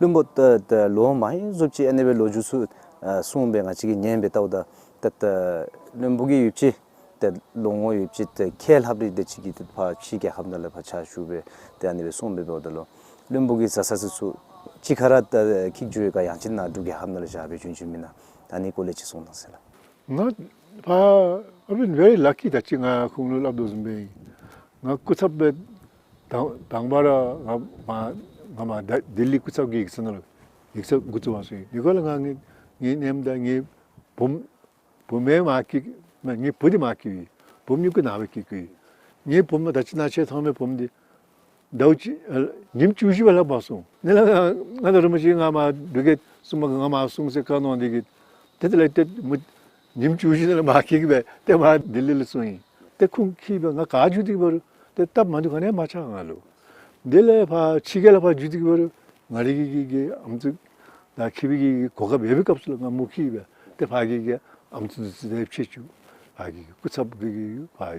བློན་པོ་ད་ད་ལོ་མང་རབས་ཅིག་ཨ་ནི་སྦེ་ལོ་རྒྱུས་ཚུ་ཨ་གསུངས་སྦེ་ང་བཅས་ཀྱིས་ཉན་སྦེ་བལྟཝ་ད་ད་ད་བློན་པོ་གི་ཡོདཔ་ཅིག་ཏེ་ལོ་ངོ་ཡོདཔ་ཅིག་ཏེ་ཁལ་ལྷགཔ་རེ་དེ་ཅིག་གིས་ཏེ་ཕར་ཕྱི་རྒྱལ་ཁབ་ནང་ལས་ཕར་ཕྱག་ཞུ་སྦེ་ཏེ་ཨ་ནི་སྦེ་སོང་སྦེ་འབདཝ་ད་ལུ་བློན་པོ་གི་བཟའ་ཚང་ཚུ་གཅིག་ཁར་ཏེ་འཁྱིད་འགྱོ་ཡི་ག་ཡང་ཅིན་ནཱ་འབྲུག་རྒྱལ་ཁབ་ནང་ལུ་བཞག་སྦེ་བྱོན་བྱོནམ་ཨིན་ན་ཨ་ནི་སྐོར་ལས་ཅིག་གསུང་གནང་ཟེར་ལགས། ང་ཕར་I've been very lucky. ད་ཅི་ང་ཁོང་ལུ་སླབ་དོ་བཟུམ་སྦེ་ང་སྐུ་ཚབ་སྦེ་དང་དང་པ་ར་ང་མར་ང་མར་ད་ལྡི་ལི་སྐུ་ཚབ་ཀྱི་ཡིག་ཚང་ནང་ལུ་ཡིག་ཚང་འགོ་བཙུགས་པར་སོང་ཡི། དེ་ཁར་ལུ་ང་ངེའི་ངེའི་ནེམ་དང་ངེའི་བུམོ་བུམོ་མར་སྐྱེས། མ་ངེའི་བུ་འདི་མར་སྐྱེས་ཡི། བུམོ་གཉིས་ཀ་ནཱ་སྦེ་སྐྱེས་སྐྱེས་ཡི། ངེའི་བུམོ་ད་ཅི་ནཱ་ཁྱེད་ཚང་མའི་བུམོ་འདི་ཟླཝ་གཅིག་ཨ་ཉིནམ་བཅུ་བཞི་བ་ལྷག་མ་སོང་། ནི་ལགས་ང་ད་རུང་མ་གཞི་ང་མར་འབྲུག་རྒྱལ་སྲུང་མ་གིས་ང་མར་སོང་ཟེར་བཀའ་གནང་སྟེ་གི་ཏེ་དེ་ལས་ཏེ་མོ་ཉིནམ་བཅུ་བཞི་ནང་ལས་མར་སྐྱེས་སྦེ་ཏེ་མར་ལྡི་ལི་ལུ་སོང་ཡི། ཏེ་ཁོང་འཁྱིད་སྦེ་ང་ག་འགྱོ་སྟེ་གི་འབད་རུང་ཏེ་སྟབས་མ་བདེཝ་ག་ནི་ཡང་མ་ཆགས་ང་ལུ། དེ་ལས་ཕར་ཕྱི་རྒྱལ་ལུ་ཕར་འགྱོ་སྟེ་གི་འབད་རུང་ང་རའི་གི་གི་གི་ཨམ་སྲུ་དང་འཁྱིད་པའི་གི་གི་གོ་སྐབས་ཡོད་པའི་སྐབས་སུ་ལུ་ང་མོ་འཁྱིད་སྦེ་ཏེ་ཕར་གྱི་གི་ཨམ་སྲུ་འདི་ཚུ་དང་ཕྱད་བཅུག། ཕར་གྱི་གི་སྐུ་ཚབ་ཀྱི་གི་ཕར་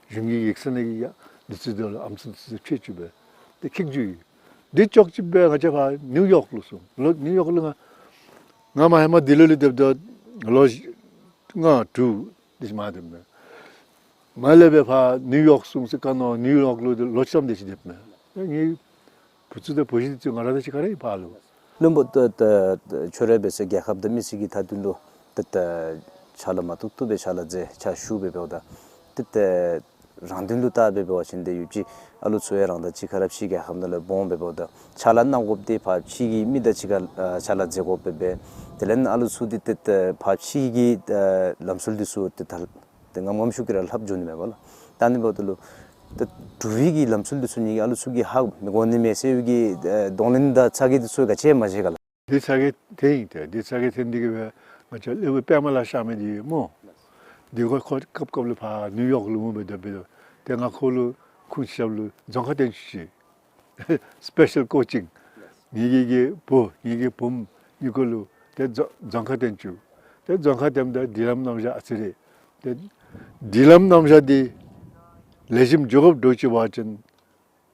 གཞུང་གི་ཡིག་ཚང་ནང་གི་ཡང་འདི་ཚུ་དང་ལུ་ཨམ་སྲུ་འདི་ཚུ་དང་ཕྱད་བཅུག་སྦེ་ཏེ་འཁྱིད་འགྱོ་ཡི། དེ་ཅོག་གཅིག་སྦེ་ང་བཅས་ཕར་ནིའུ་ཡོག་ལུ་སོང་། ལོག་ནིའུ་ཡོག་ལུ་ང་ང་མར་ཧེ་མ་ལྡི་ལི་ལུ་སྡོདཔ་ད་ལོ་ལྔ་དྲུག་དེ་ཅིག་མར་སྡོདཔ་མས། མར་ལས་སྦེ་ཕར་ནིའུ་ཡོག་སོང་ཟེར་བཀའ་གནང་། ནིའུ་ཡོག་ལུ་ལོ་གཅིག་ཙམ་དེ་ཅིག་སྡོདཔ་མས། ངེའི་བུ་ཚུ་དང་བུ་གཞི་འདི་ཚུ་ང་ར་དང་གཅིག་ཁར་ཨིན་ཕར་ལུ། བློན་པོ་ད་ད་ད་ཁྱོད་ར་འབད་ས་རྒྱལ་ཁབ་དང་མི་སེར་གྱི་མཐའ་དོན་ལུ་ད་ད་ཕྱག་ལཱ་མ་ཐུབ་ཐུབ་སྦེ་ཕྱག་ལཱ་མཛད་ཕྱག་ཞུ་སྦེ་འབདཝ་ད་ད་ད་རང་དོན་ལུ་བལྟ་སྦེ་འབད་བ་ཅིན་ཏེ་ཡོདཔ་ཅིག་ཨ་ལུ་ཚུ་ཡང་རང་དང་གཅིག་ཁར་ཕྱི་རྒྱལ་ཁབ་ནང་ལུ་སྦོམ་སྦེ་འབདཝ་ད་ཕྱག་ལཱ་གནང་དགོཔ་འདི་ཕར་ཕྱི་གི་མི་དང་གཅིག་ཁར་ཨ་ཕྱག་ལཱ་མཛད་དགོཔ་སྦེ་དེ་ལས་ཨ་ལུ་ཚུ་འདི་ཏེ་ཏེ་ཕར་ཕྱི་གི་ཨ་ལམ་སྲོལ་འདི་ཚུ་ཏེ་ད་ཏེ་ངམ་ངམ་ཤུགས་ཀྱིས་ར་ལྷབ་འགྱོ་ནི་མས་པ་ལགས། ད་ཨ་ནི་འབདཝ་ད་ལུ་ཏེ་འབྲུག་པའི་གི་ལམ་སྲོལ་འདི་ཚུ་ནི་ཨ་ལུ་ཚུ་གིས་ཧ་མི་གོ་ནི་མས་ཟེར་བའི་གི་ཨེ་གདོང་ལེན་དང་ཚ་གྱང་འདི་ཚུ་ག་ཅི་ཡང་མ་བཞེས་ག་ལགས། འདི་ཚ་གྱང་ཐོན་ཡི། ཏེ་འདི་ཚ་གྱང་ཐོན་ཏེ་གི་སྦེ་ང་བཅས་སློབ་དཔོན་པདྨ་ལ་ཤར་མི་འདི་སྨོ། འདི་ཁོ་ཁོ་སྐབས་སྐབས་ལུ་ཕར་ནིའུ་ཡོག་ལུ་འོང་སྦེ་སྡོད་སྦེ་ཏེ་ང་ཁོ་ལུ་ཁོང་ཆ་ཁྱབ་ལུ་རྫོང་ཁ་སྟོན་བཅུག་ཅི། སི་པེ་ཤལ་ཀོ་ཅིང་། ངེ་གི་གི་བུ་ངེ་གི་བུམོ་གཉིས་ཀ་ལུ་ཏེ་རྫོང་རྫོང་ཁ་སྟོན་བཅུག། ཏེ་རྫོང་ཁ་སྟོནམ་ད་སྒྲིག་ལམ་རྣམ་གཞག་ཨ་ཙི་རེ། ཏེ་སྒྲིག་ལམ་རྣམ་གཞག་འདི་ལེགས་ཤོམ་འགྱོ་དགོཔ་འདྲཝ་ཅིག་འབད་བ་ཅིན་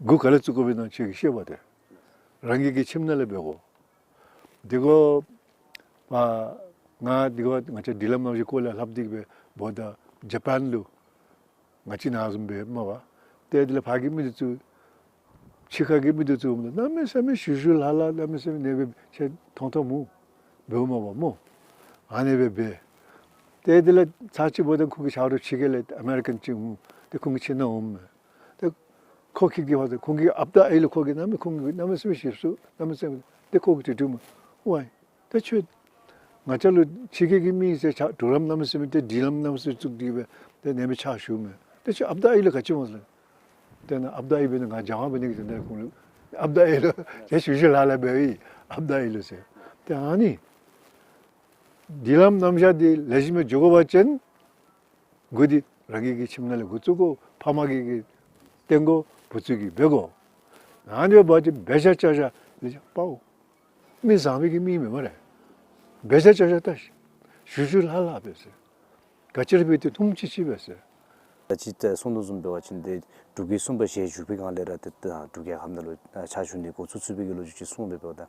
འགོ་ག་ལས་བཙུགས་དགོཔ་ཨིན་ན་ཁྱོད་ཀྱིས་ཤེས་པས་ཏེ། རང་གི་གི་ཁྱིམ་ནང་ལས་འབད་དགོ། དེ་གོ་པ་ང་དེ་གོ་ང་བཅས་སྒྲིག་ལམ་ནང་བཞིན་སྐོར་ལས་ལྷབ་སྟེ་གི་སྦེ་འབདཝ་ད་ཇ་པཱན་ལུ་ང་བཅས་ནང་བཟུམ་སྦེ་མ་པ། ཏེ་དེ་ལས་ཕར་གྱི་མི་འདི་ཚུ་ཕྱི་ཁ་གི་མི་འདི་ཚུ་གནམ་མེད་ས་མེད་ཞུ་ཞུ་ལྷག་ལྷག་གནམ་མེད་ས་མེད་ཨ་ནེ་སྦེ་ཆེ་མཐོང་མཐོངམ་འབདཝ་མ་པ་སྨོ། ཨ་ནེ་སྦེ་འབད། ཏེ་དེ་ལས་ཚར་ཅིག་འབདཝ་ད་ཁོང་གི་ཆ་རོགས་ཕྱི་རྒྱལ་ལས་ཨ་མེ་རི་ཀན་ཅིག་འོང་། ཏེ་ཁོང་གི་ཁྱིམ་ནང་འོངམ་མས། ཏེ་ཁོ་གིས་གི་ཧོ་ཏེ་ཁོང་གི་ཨཔ་དང་ཨའི་ལུ་ཁོ་གིས་གནམ་མེད་ཁོང་གིས་གནམ་མེད་ས་མེད་ཞིབ་སུ་གནམ་མེད་ས་མེད། ཏེ་ཁོ་གིས་དྲི་དྲིཝ་མས། ཝའི་ཏེ་ཁྱོད་ང་བཅས་ལུ་ཕྱི་རྒྱལ་གྱི་མི་ཟེར་ཆ་གྲོགས་རམ་གནམ་མེད་ས་མེད་ཏེ་སྒྲིག་ལམ་གནམ་མེད་ས་མེད་བཙུགས་ཏེ་སྦེ་ཏེ་ཨ་ནེ་སྦེ་ཕྱག་ཞུཝ་མས། ཏེ་ཁྱོད་ཨཔ་དང་ཨའི་ལུ་ག་ཅི་སྨོ་ཟེར། ཏེ་ནཱ་ཨཔ་དང་ཨའི་འབད་ནི་ང་སྦྱང་བ་འབད་ནི་གི་དོན་དག་ཁོང་ལུ་ཨཔ་དང་ཨའི་ལུ་ཏེ་ཞུ་ཞུ་ལྷག་ལྷག་འབད་བའི་ཨཔ་དང་ཨའི་ལུ་ཟེར། ཏེ་ཨ་ནི་སྒྲིག་ལམ་རྣམ་གཞག་འདི་ལེགས་ཤོམ་སྦེ་འགྱོ་དགོ་པ་ཅིན་འགོ་འདི་རང་གི་གི་ཁྱིམ་ནང་ལས་འགོ་བཙུགས་དགོ། ཕམ་གིས་གི་སྟོན་དགོ། བུ་ཚུ་གིས་འབད་དགོ། ཨ་ནི་འབད་བ་ཅིན་འབད་བཞག་བཅའ་བཞག་ལེགས་ཤོམ་པའོ། མི་བཟང་པོའི་གི་མི་མེན་སྨ་རེ། འབད་བཞག་བཅའ་བཞག་ལྟ་ཤིག། ཞུ་ཞུ་ལྷག་ལྷག་འབད་ཟེར། ག་ཅི་ར་འབད་དེ་ཐུམ་ཅིག་ཅིག་འབད་ཟེར། ད་ཅི་ཏེ་གསུང་དོ་བཟུམ་འབད་བ་ཅིན་ཏེ་འབྲུག་རྒྱལ་གསུམ་པ་ཞལ་བཞུགས་པའི་སྒང་ལས་ར་ཏེ་ད་འབྲུག་རྒྱལ་ཁབ་ནང་ལུ་ཕྱག་ཞུ་ནི་འགོ་བཙུགས་བཙུགས་པའི་གི་ལོ་རྒྱུས་ཅིག་གསུངས་པས་པ། ད་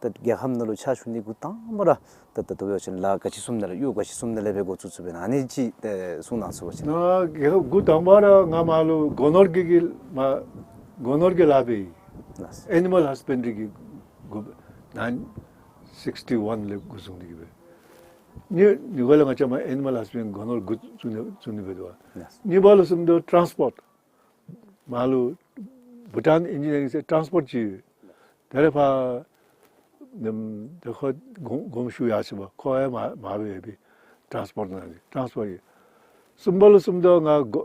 ད་རྒྱལ་ཁབ་ནང་ལུ་ཕྱག་ཞུ་ནི་འགོ་དང་པ་ར་ད་ད་འབད་བ་ཅིན་ལཱ་ག་ཅི་བཟུམ་ནང་ལས་གཡོག་ག་ཅི་བཟུམ་ནང་ལས་འབད་འགོ་བཙུགས་བཙུགས་པས་ན་ཨ་ནི་ཅིག་ཏེ་གསུང་གནང་ཚུགས་པ་ཅིན། ང་རྒྱལ་ཁབ་འགོ་དང་པ་ར་ང་མར་ལུ་སྒོ་ནོར་གྱི་གི་མར་སྒོ་ནོར་གྱི་ལཱ་འབད་ཡི། ལགས། ཨེ་ནི་མཱལ་ཧཱས་བེན་ཌི་རི་གི་འགོ་ནཱ་སིགསི་ཊི་ཝཱན་ལས་འགོ་བཟུང་སྟེ་གི་སྦེ། ནི་ནི་གོ་ལས་ང་བཅས་མར་ཨེ་ནི་མཱལ་ཧཱས་བེན་ཌི་རི་སྒོ་ནོར་འགོ་བཙུགས་ནི་བཙུགས་ནི་འབད་དོ་བ། ལགས། གཉིས་པ་ལུ་སོངམ་ད་ཊཱནསི་པོརཊ། མར་ལུ་བྷུ་ཊཱན་ཨིན་ཇི་ནི་ཡ་རིང་ཟེར་ཊཱནསི་པོརཊ་ཅིག་ཡོད། དེ་ལས་ཕར་ནམ་ད་ཁོ་དགོངས་དགོངས་ཞུ་ཡར་སོང་པ། ཁོ་ཡང་མར་མར་སྦེ་ཡོད་པའི་ཊཱནསི་པོརཊ་ནང་ལས་ཊཱནསི་པོརཊ་ཡོད། གསུམ་པ་ལུ་སོངམ་ད་ང་སྒོ་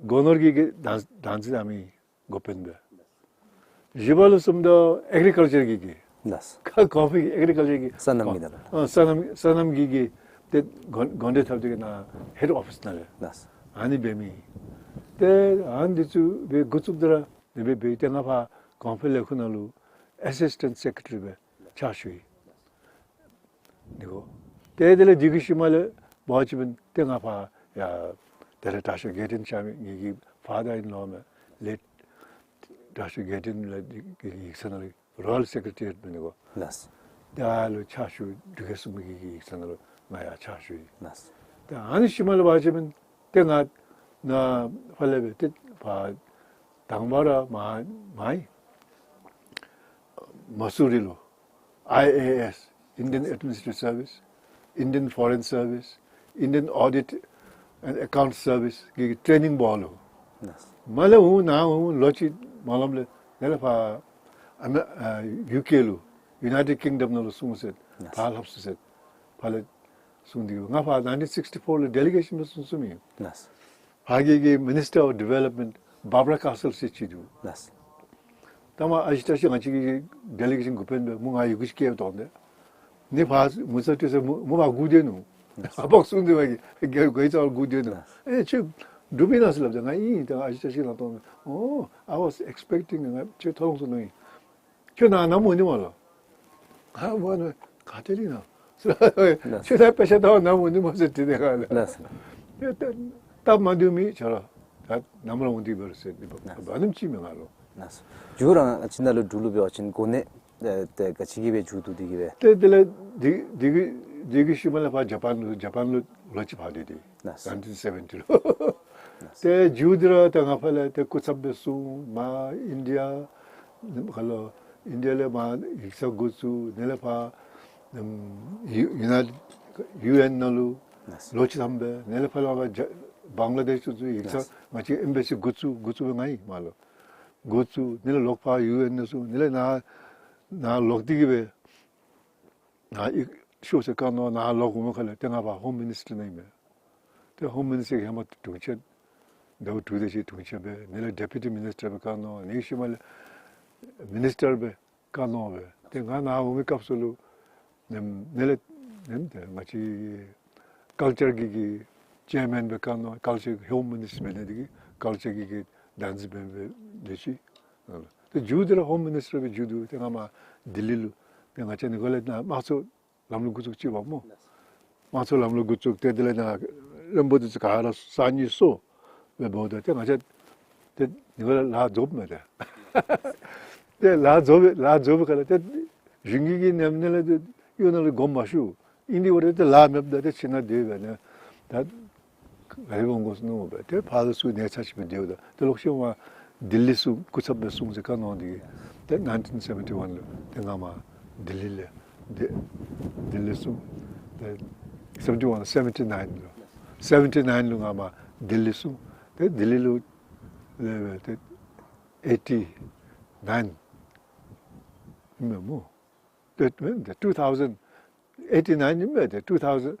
སྒོ་ནོར་གྱི་གི་བདག་བདག་འཛིན་གནང་མི་འགོ་དཔོན་སྦེ། བཞི་པ་ལུ་སོངམ་ད་ཨེག་རི་ཀལ་ཅར་གྱི་གི། ལགས། ཁ་གོང་འཕེལ་གྱི་ཨེག་རི་ཀལ་ཅར་གྱི་སོ་ནམ་གྱི་ནང་ལུ། ཨ་སོ་ནམ་སོ་ནམ་གྱི་གི་ཏེ་འགོ་འགོ་འདྲེན་འཐབ་སྟེ་གི་ནཱ་ཧེཌ་ཨོ་ཕིས་ནང་ལས། ལགས། ཨ་ནི་འབད་མི། ཏེ་ཨ་ནི་འདི་ཚུ་འབད་འགོ་བཙུགསཔ་ད་ར་འདི་འབད་འབད་ཏེ་ང་ཕར་གོང་འཕེལ་ལས་ཁུངས་ནང་ལུ་ཨེ་སིས་ཊེནཊ་སེཀ་རེ་ཊ་རི་སྦེ་ཕྱག་ཞུ་ཡི། འདི་གོ། ཏེ་དེ་ལས་འདི་གི་ཤུལ་མ་ལས་འབད་བ་ཅིན་ཏེ་ང་ཕར་ཡར་དེ་ལས་དྲག་ཤོས་རྒྱལ་ཕྲན་ཆ་མི་ངེ་གི་ཕ་དར་ཨིན་ལོ་མས། ལེཊ་དྲག་ཤོས་རྒྱལ་ཕྲན་ལས་ཡིག་ཚང་ནང་ལུ་རོ་ཡལ་སེཀ་རེ་ཊེ་རི་ཡེཊ་མེན་ནི་གོ། ལགས། ཏེ་ཨ་ལུ་ཕྱག་ཞུ། འབྲུག་རྒྱལ་གསུམ་པའི་གི་ཡིག་ཚང་ནང་ལུ་ང་ཡར་ཕྱག་ཞུ་ཡི། ལགས། ཏེ་ཨ་ནི་ཤུལ་མ་ལས་འབད་བ་ཅིན་ཏེ་ང་ནཱ་ཕར་ལས་འབད་ཏེ་ཕར་དང་པ་ར་མར་མར་མ་སུ་རི་ལུ་ཨའི་ཨེ་ཨེསི། Indian Administrative Service, Indian Foreign Service, Indian Audit and Account Service གི་ཊེ་རེ་ནིང་འབད་ལོ། ལགས། མར་ལས་འོང་ནཱ་འོང་ལོ་གཅིག་མ་ལངམ་ལས་དེ་ལས་ཕར་ཨ་མེ་ཨ་ཡུ་ཀེ་ལུ་ཡུ་ནའི་ཊེཌ་ཀིང་ཌམ་ནང་ལུ་སོང་ཟེར། ལགས། ཕར་ལྷབ་སོང་ཟེར། ཕར་ལས་སོང་སྟེ་གི་ང་ཕར་ནའིན་ཊིན་སིགསི་ཊི་ཕོར་ལུ་ཌེ་ལི་གེ་ཤཱན་སྦེ་སོང་སོངམ་ཨིན། ལགས། ཕར་གྱི་གི་མི་ནིསི་ཊར་ཨོཕ་ཌི་ཝེ་ལོབ་མེནཊ་བར་བ་ར་ཀཱ་སིལ་ཟེར་ཅིག་འདུག། ལགས། ད་མར་ཨ་ཞེ་ད་ཞེ་ང་བཅས་ཀྱི་ཌེ་ལི་གེ་ཤཱན་འགོ་དཔོན་སྦེ་མོ་ང་ཡི་གུ་ཅིག་བསྐྱལ་བཏང་སྟེ་ནི་ཕར་མོ་ཚུ་ཏེ་ཟེར་མོ་མོ་ཕར་སྒུག་སྡོད་ནུག། ལགས། ཨ་ཕར་སོང་སྟེ་ཕར་གྱི་གི་གོ་ཡི་རྩ་བར་སྒུག་སྡོད་ནུག། ལགས། ཨེ་ཁྱོད་འབྲུག་པ་ཨིན་ན་ཟེར་སླབ་ད་ང་ཨིན། ད་ཨ་ཞེ་ད་ཞེ་ལགས་གཏོང་། ཨོ་I was expecting ང་ཁྱོད་ཐོབ་ལོང་ཚུ་ནུག་ཨིན། ཁྱོད་ནཱ་ནམ་འོང་ནི་སྨོ་ལོ། ང་འབད་ནི་ག་ཏེ་ལས་ནཱ། ལགས། ཁྱོད་ནཱ་དཔེ་ཆ་ལྟ་བར་ནམ་འོང་ནི་སྨོ་ཟེར་དྲི་ནི་ག་ལགས། ལགས། ད་སྟབས་མ་བདེཝ་མེད་ཁྱོད་ར། ད་ནམ་ར་འོང་སྟེ་འབད་རུང་ཟེར་ནི་འབད་ལགས། ནི་ཅིག་མེན་ང་ལུ། ལགས། མཇུག་ར་ང་བཅས་ནཱ་ལུ་འབྲུག་ལུ་འབད་བ་ཅིན་གོ་གནས་ཏེ་ག་ཅི་གི་སྦེ་མཇུག་བསྡུ་སྟེ་གི་སྦེ། ཏེ་དེ་ལས་འདི་འདི་གི་འདི་གི་ཤུལ་མ་ལས་ཕར་ཇ་པཱན་ལུ་ཇ་པཱན་ལུ་ལོ་གཅིག་ཕར་སྡོད་དེ། ལགས། ནའིན་ཊིན་སེ་ཝེན་ཊི་ལུ། ལགས། ཏེ་མཇུག་འདི་ར་ད་ང་ཕར་ལས་ཏེ་སྐུ་ཚབ་སྦེ་སོང་མར་ཨིན་ཌི་ཡ་ཁ་ལུ་ཨིན་ཌི་ཡ་ལས་མར་ཡིག་ཚང་འགོ་བཙུགས། དེ་ལས་ཕར་ཨམ་ཡུ་ཡུ་ནའི་ཊེཌ་ཡུ་ཨེན་ནང་ལུ་ལགས། ལོ་གཅིག་ཐམ་སྦེ། དེ་ལས་ཕར་ལས་ཕར་ཇ་བང་ལ་དེཤ་ཚུ་ཡིག་ཚང་ལགས། ང་བཅས་ཨེམ་བེ་སི་འགོ་བཙུགས། འགོ་བཙུགས་སྦེ་ང་ཨིན་མར་ལུ་འགོ་བཙུགས། དེ་ལས་ལོག་ཕར་ཡུ་ཨེན་ནང་སོང་། དེ་ལས་ནཱ་ནཱ་ལོག་སྟེ་གི་སྦེ་ནཱ་ཨི་ཤོག་ཟེར་བཀའ་གནང་། ནཱ་ལོག་འོང་མི་ཁ་ལས་ཏེ་ང་ཕར་ཧོམ་མི་ནིསི་ཊར་ནང་ཨིན་མས། ཏེ་ཧོམ་མི་ནིསི་ཊར་གྱི་ཧེ་མ་དྲུང་ཆེན་ཟླཝ་དྲུག་དེ་ཅིག་དྲུང་ཆེན་སྦེ། དེ་ལས་ཌེ་པུ་ཊི་མི་ནིསི་ཊར་སྦེ་བཀའ་གནང་། དེ་གི་ཤུལ་མ་ལས་མི་ནིསི་ཊར་སྦེ་བཀའ་གནང་སྦེ། ཏེ་ང་ནཱ་འོང་མི་སྐབས་སུ་ལུ་ནེམ་དེ་ལས་ནེམ་ཏེ་ང་བཅས་ཀལ་ཅར་གྱི་གི་ཅེར་མེན་སྦེ་བཀའ་གནང་། ཀལ་ཅར་ཧོམ་མི་ནིསི་ཊར་འབད་ནི་དེ་གིས་ཀལ་ཅར་གྱི་གི་བདག་འཛིན་འབད་འབད་དེ་ཅིག། ཏེ་མཇུག་འདི་ར་ཧོམ་མི་ནིསི་ཊར་སྦེ་མཇུག་བསྡུ། ཏེ་ང་མར་ལྡི་ལི་ལུ་ཏེ་ང་བཅས་ནི་གོ་ལས་ནཱ་དམངས་གཙོ་ལམ་ལུགས་འགོ་བཙུགས་ཅི་པ་སྨོ། དམངས་གཙོ་ལམ་ལུགས་འགོ་བཙུགས། ཏེ་དེ་ལས་ནཱ་བློན་པོ་འདི་ཚུ་ག་ར་གསར་རྙིང་སོར་སྦེ་འབདཝ་ད་ཏེ་ང་བཅས་ཏེ་ནི་གོ་ལས་ལཱ་རྫོགསཔ་མས་ཏེ། ཏེ་ལཱ་རྫོགས་པའི་ལཱ་རྫོགས་པའི་ཁ་ལས་ཏེ་གཞུང་གི་གི་ཉམས་ལེན་ལས་ཏེ་གཡོག་ནང་ལུ་དགོངསམ་མ་ཞུ། ཨིན་དེ་འབདཝ་ད་ཏེ་ལཱ་མེདཔ་ད་ཏེ་ཁྱིམ་ནང་སྡོད་པས་ན། ད་ག་རེ་འོང་དགོ་ཟེར་མནོཝ་མས། ཏེ་ཕར་ལུ་ཚུར་ནད་ཚབས་ཆེ་སྦེ་སྡོདཔ་ད་ཏེ་ལོག་ཤུལ་མ་ལྡི་ལི་སོང་། སྐུ་ཚབ་སྦེ་སོང་ཟེར་བཀའ་གནང་སྟེ་གིས། ཏེ་ནའིན་ཊིན་སེ་བེན་ཊི་ཝཱན་ལུ་ཏེ་ང་མར་ལྡི་ལི་ལས་ཏེ་ལྡི་ལི་སོང་། ཏེ་སེ་བེན་ཊི་ཝཱན་སེ་བེན་ཊི་ནའིན་ལུ་སེ་བེན་ཊི་ནའིན་ལུ་ང་མར་ལྡི་ལི་སོང་། ཏེ་ལྡི་ལི་ལུ་ལས་སྦེ་ཏེ་ཨེ་ཊི་ནའིན་ཨིན་མས་སྨོ། ཏེ་ཏེ་ཊུ་ཐའུ་ཟེན་ཨེ་ཊི་ནའིན་ཨིན་མས། ཏེ་ཊུ་ཐའུ་ཟེན་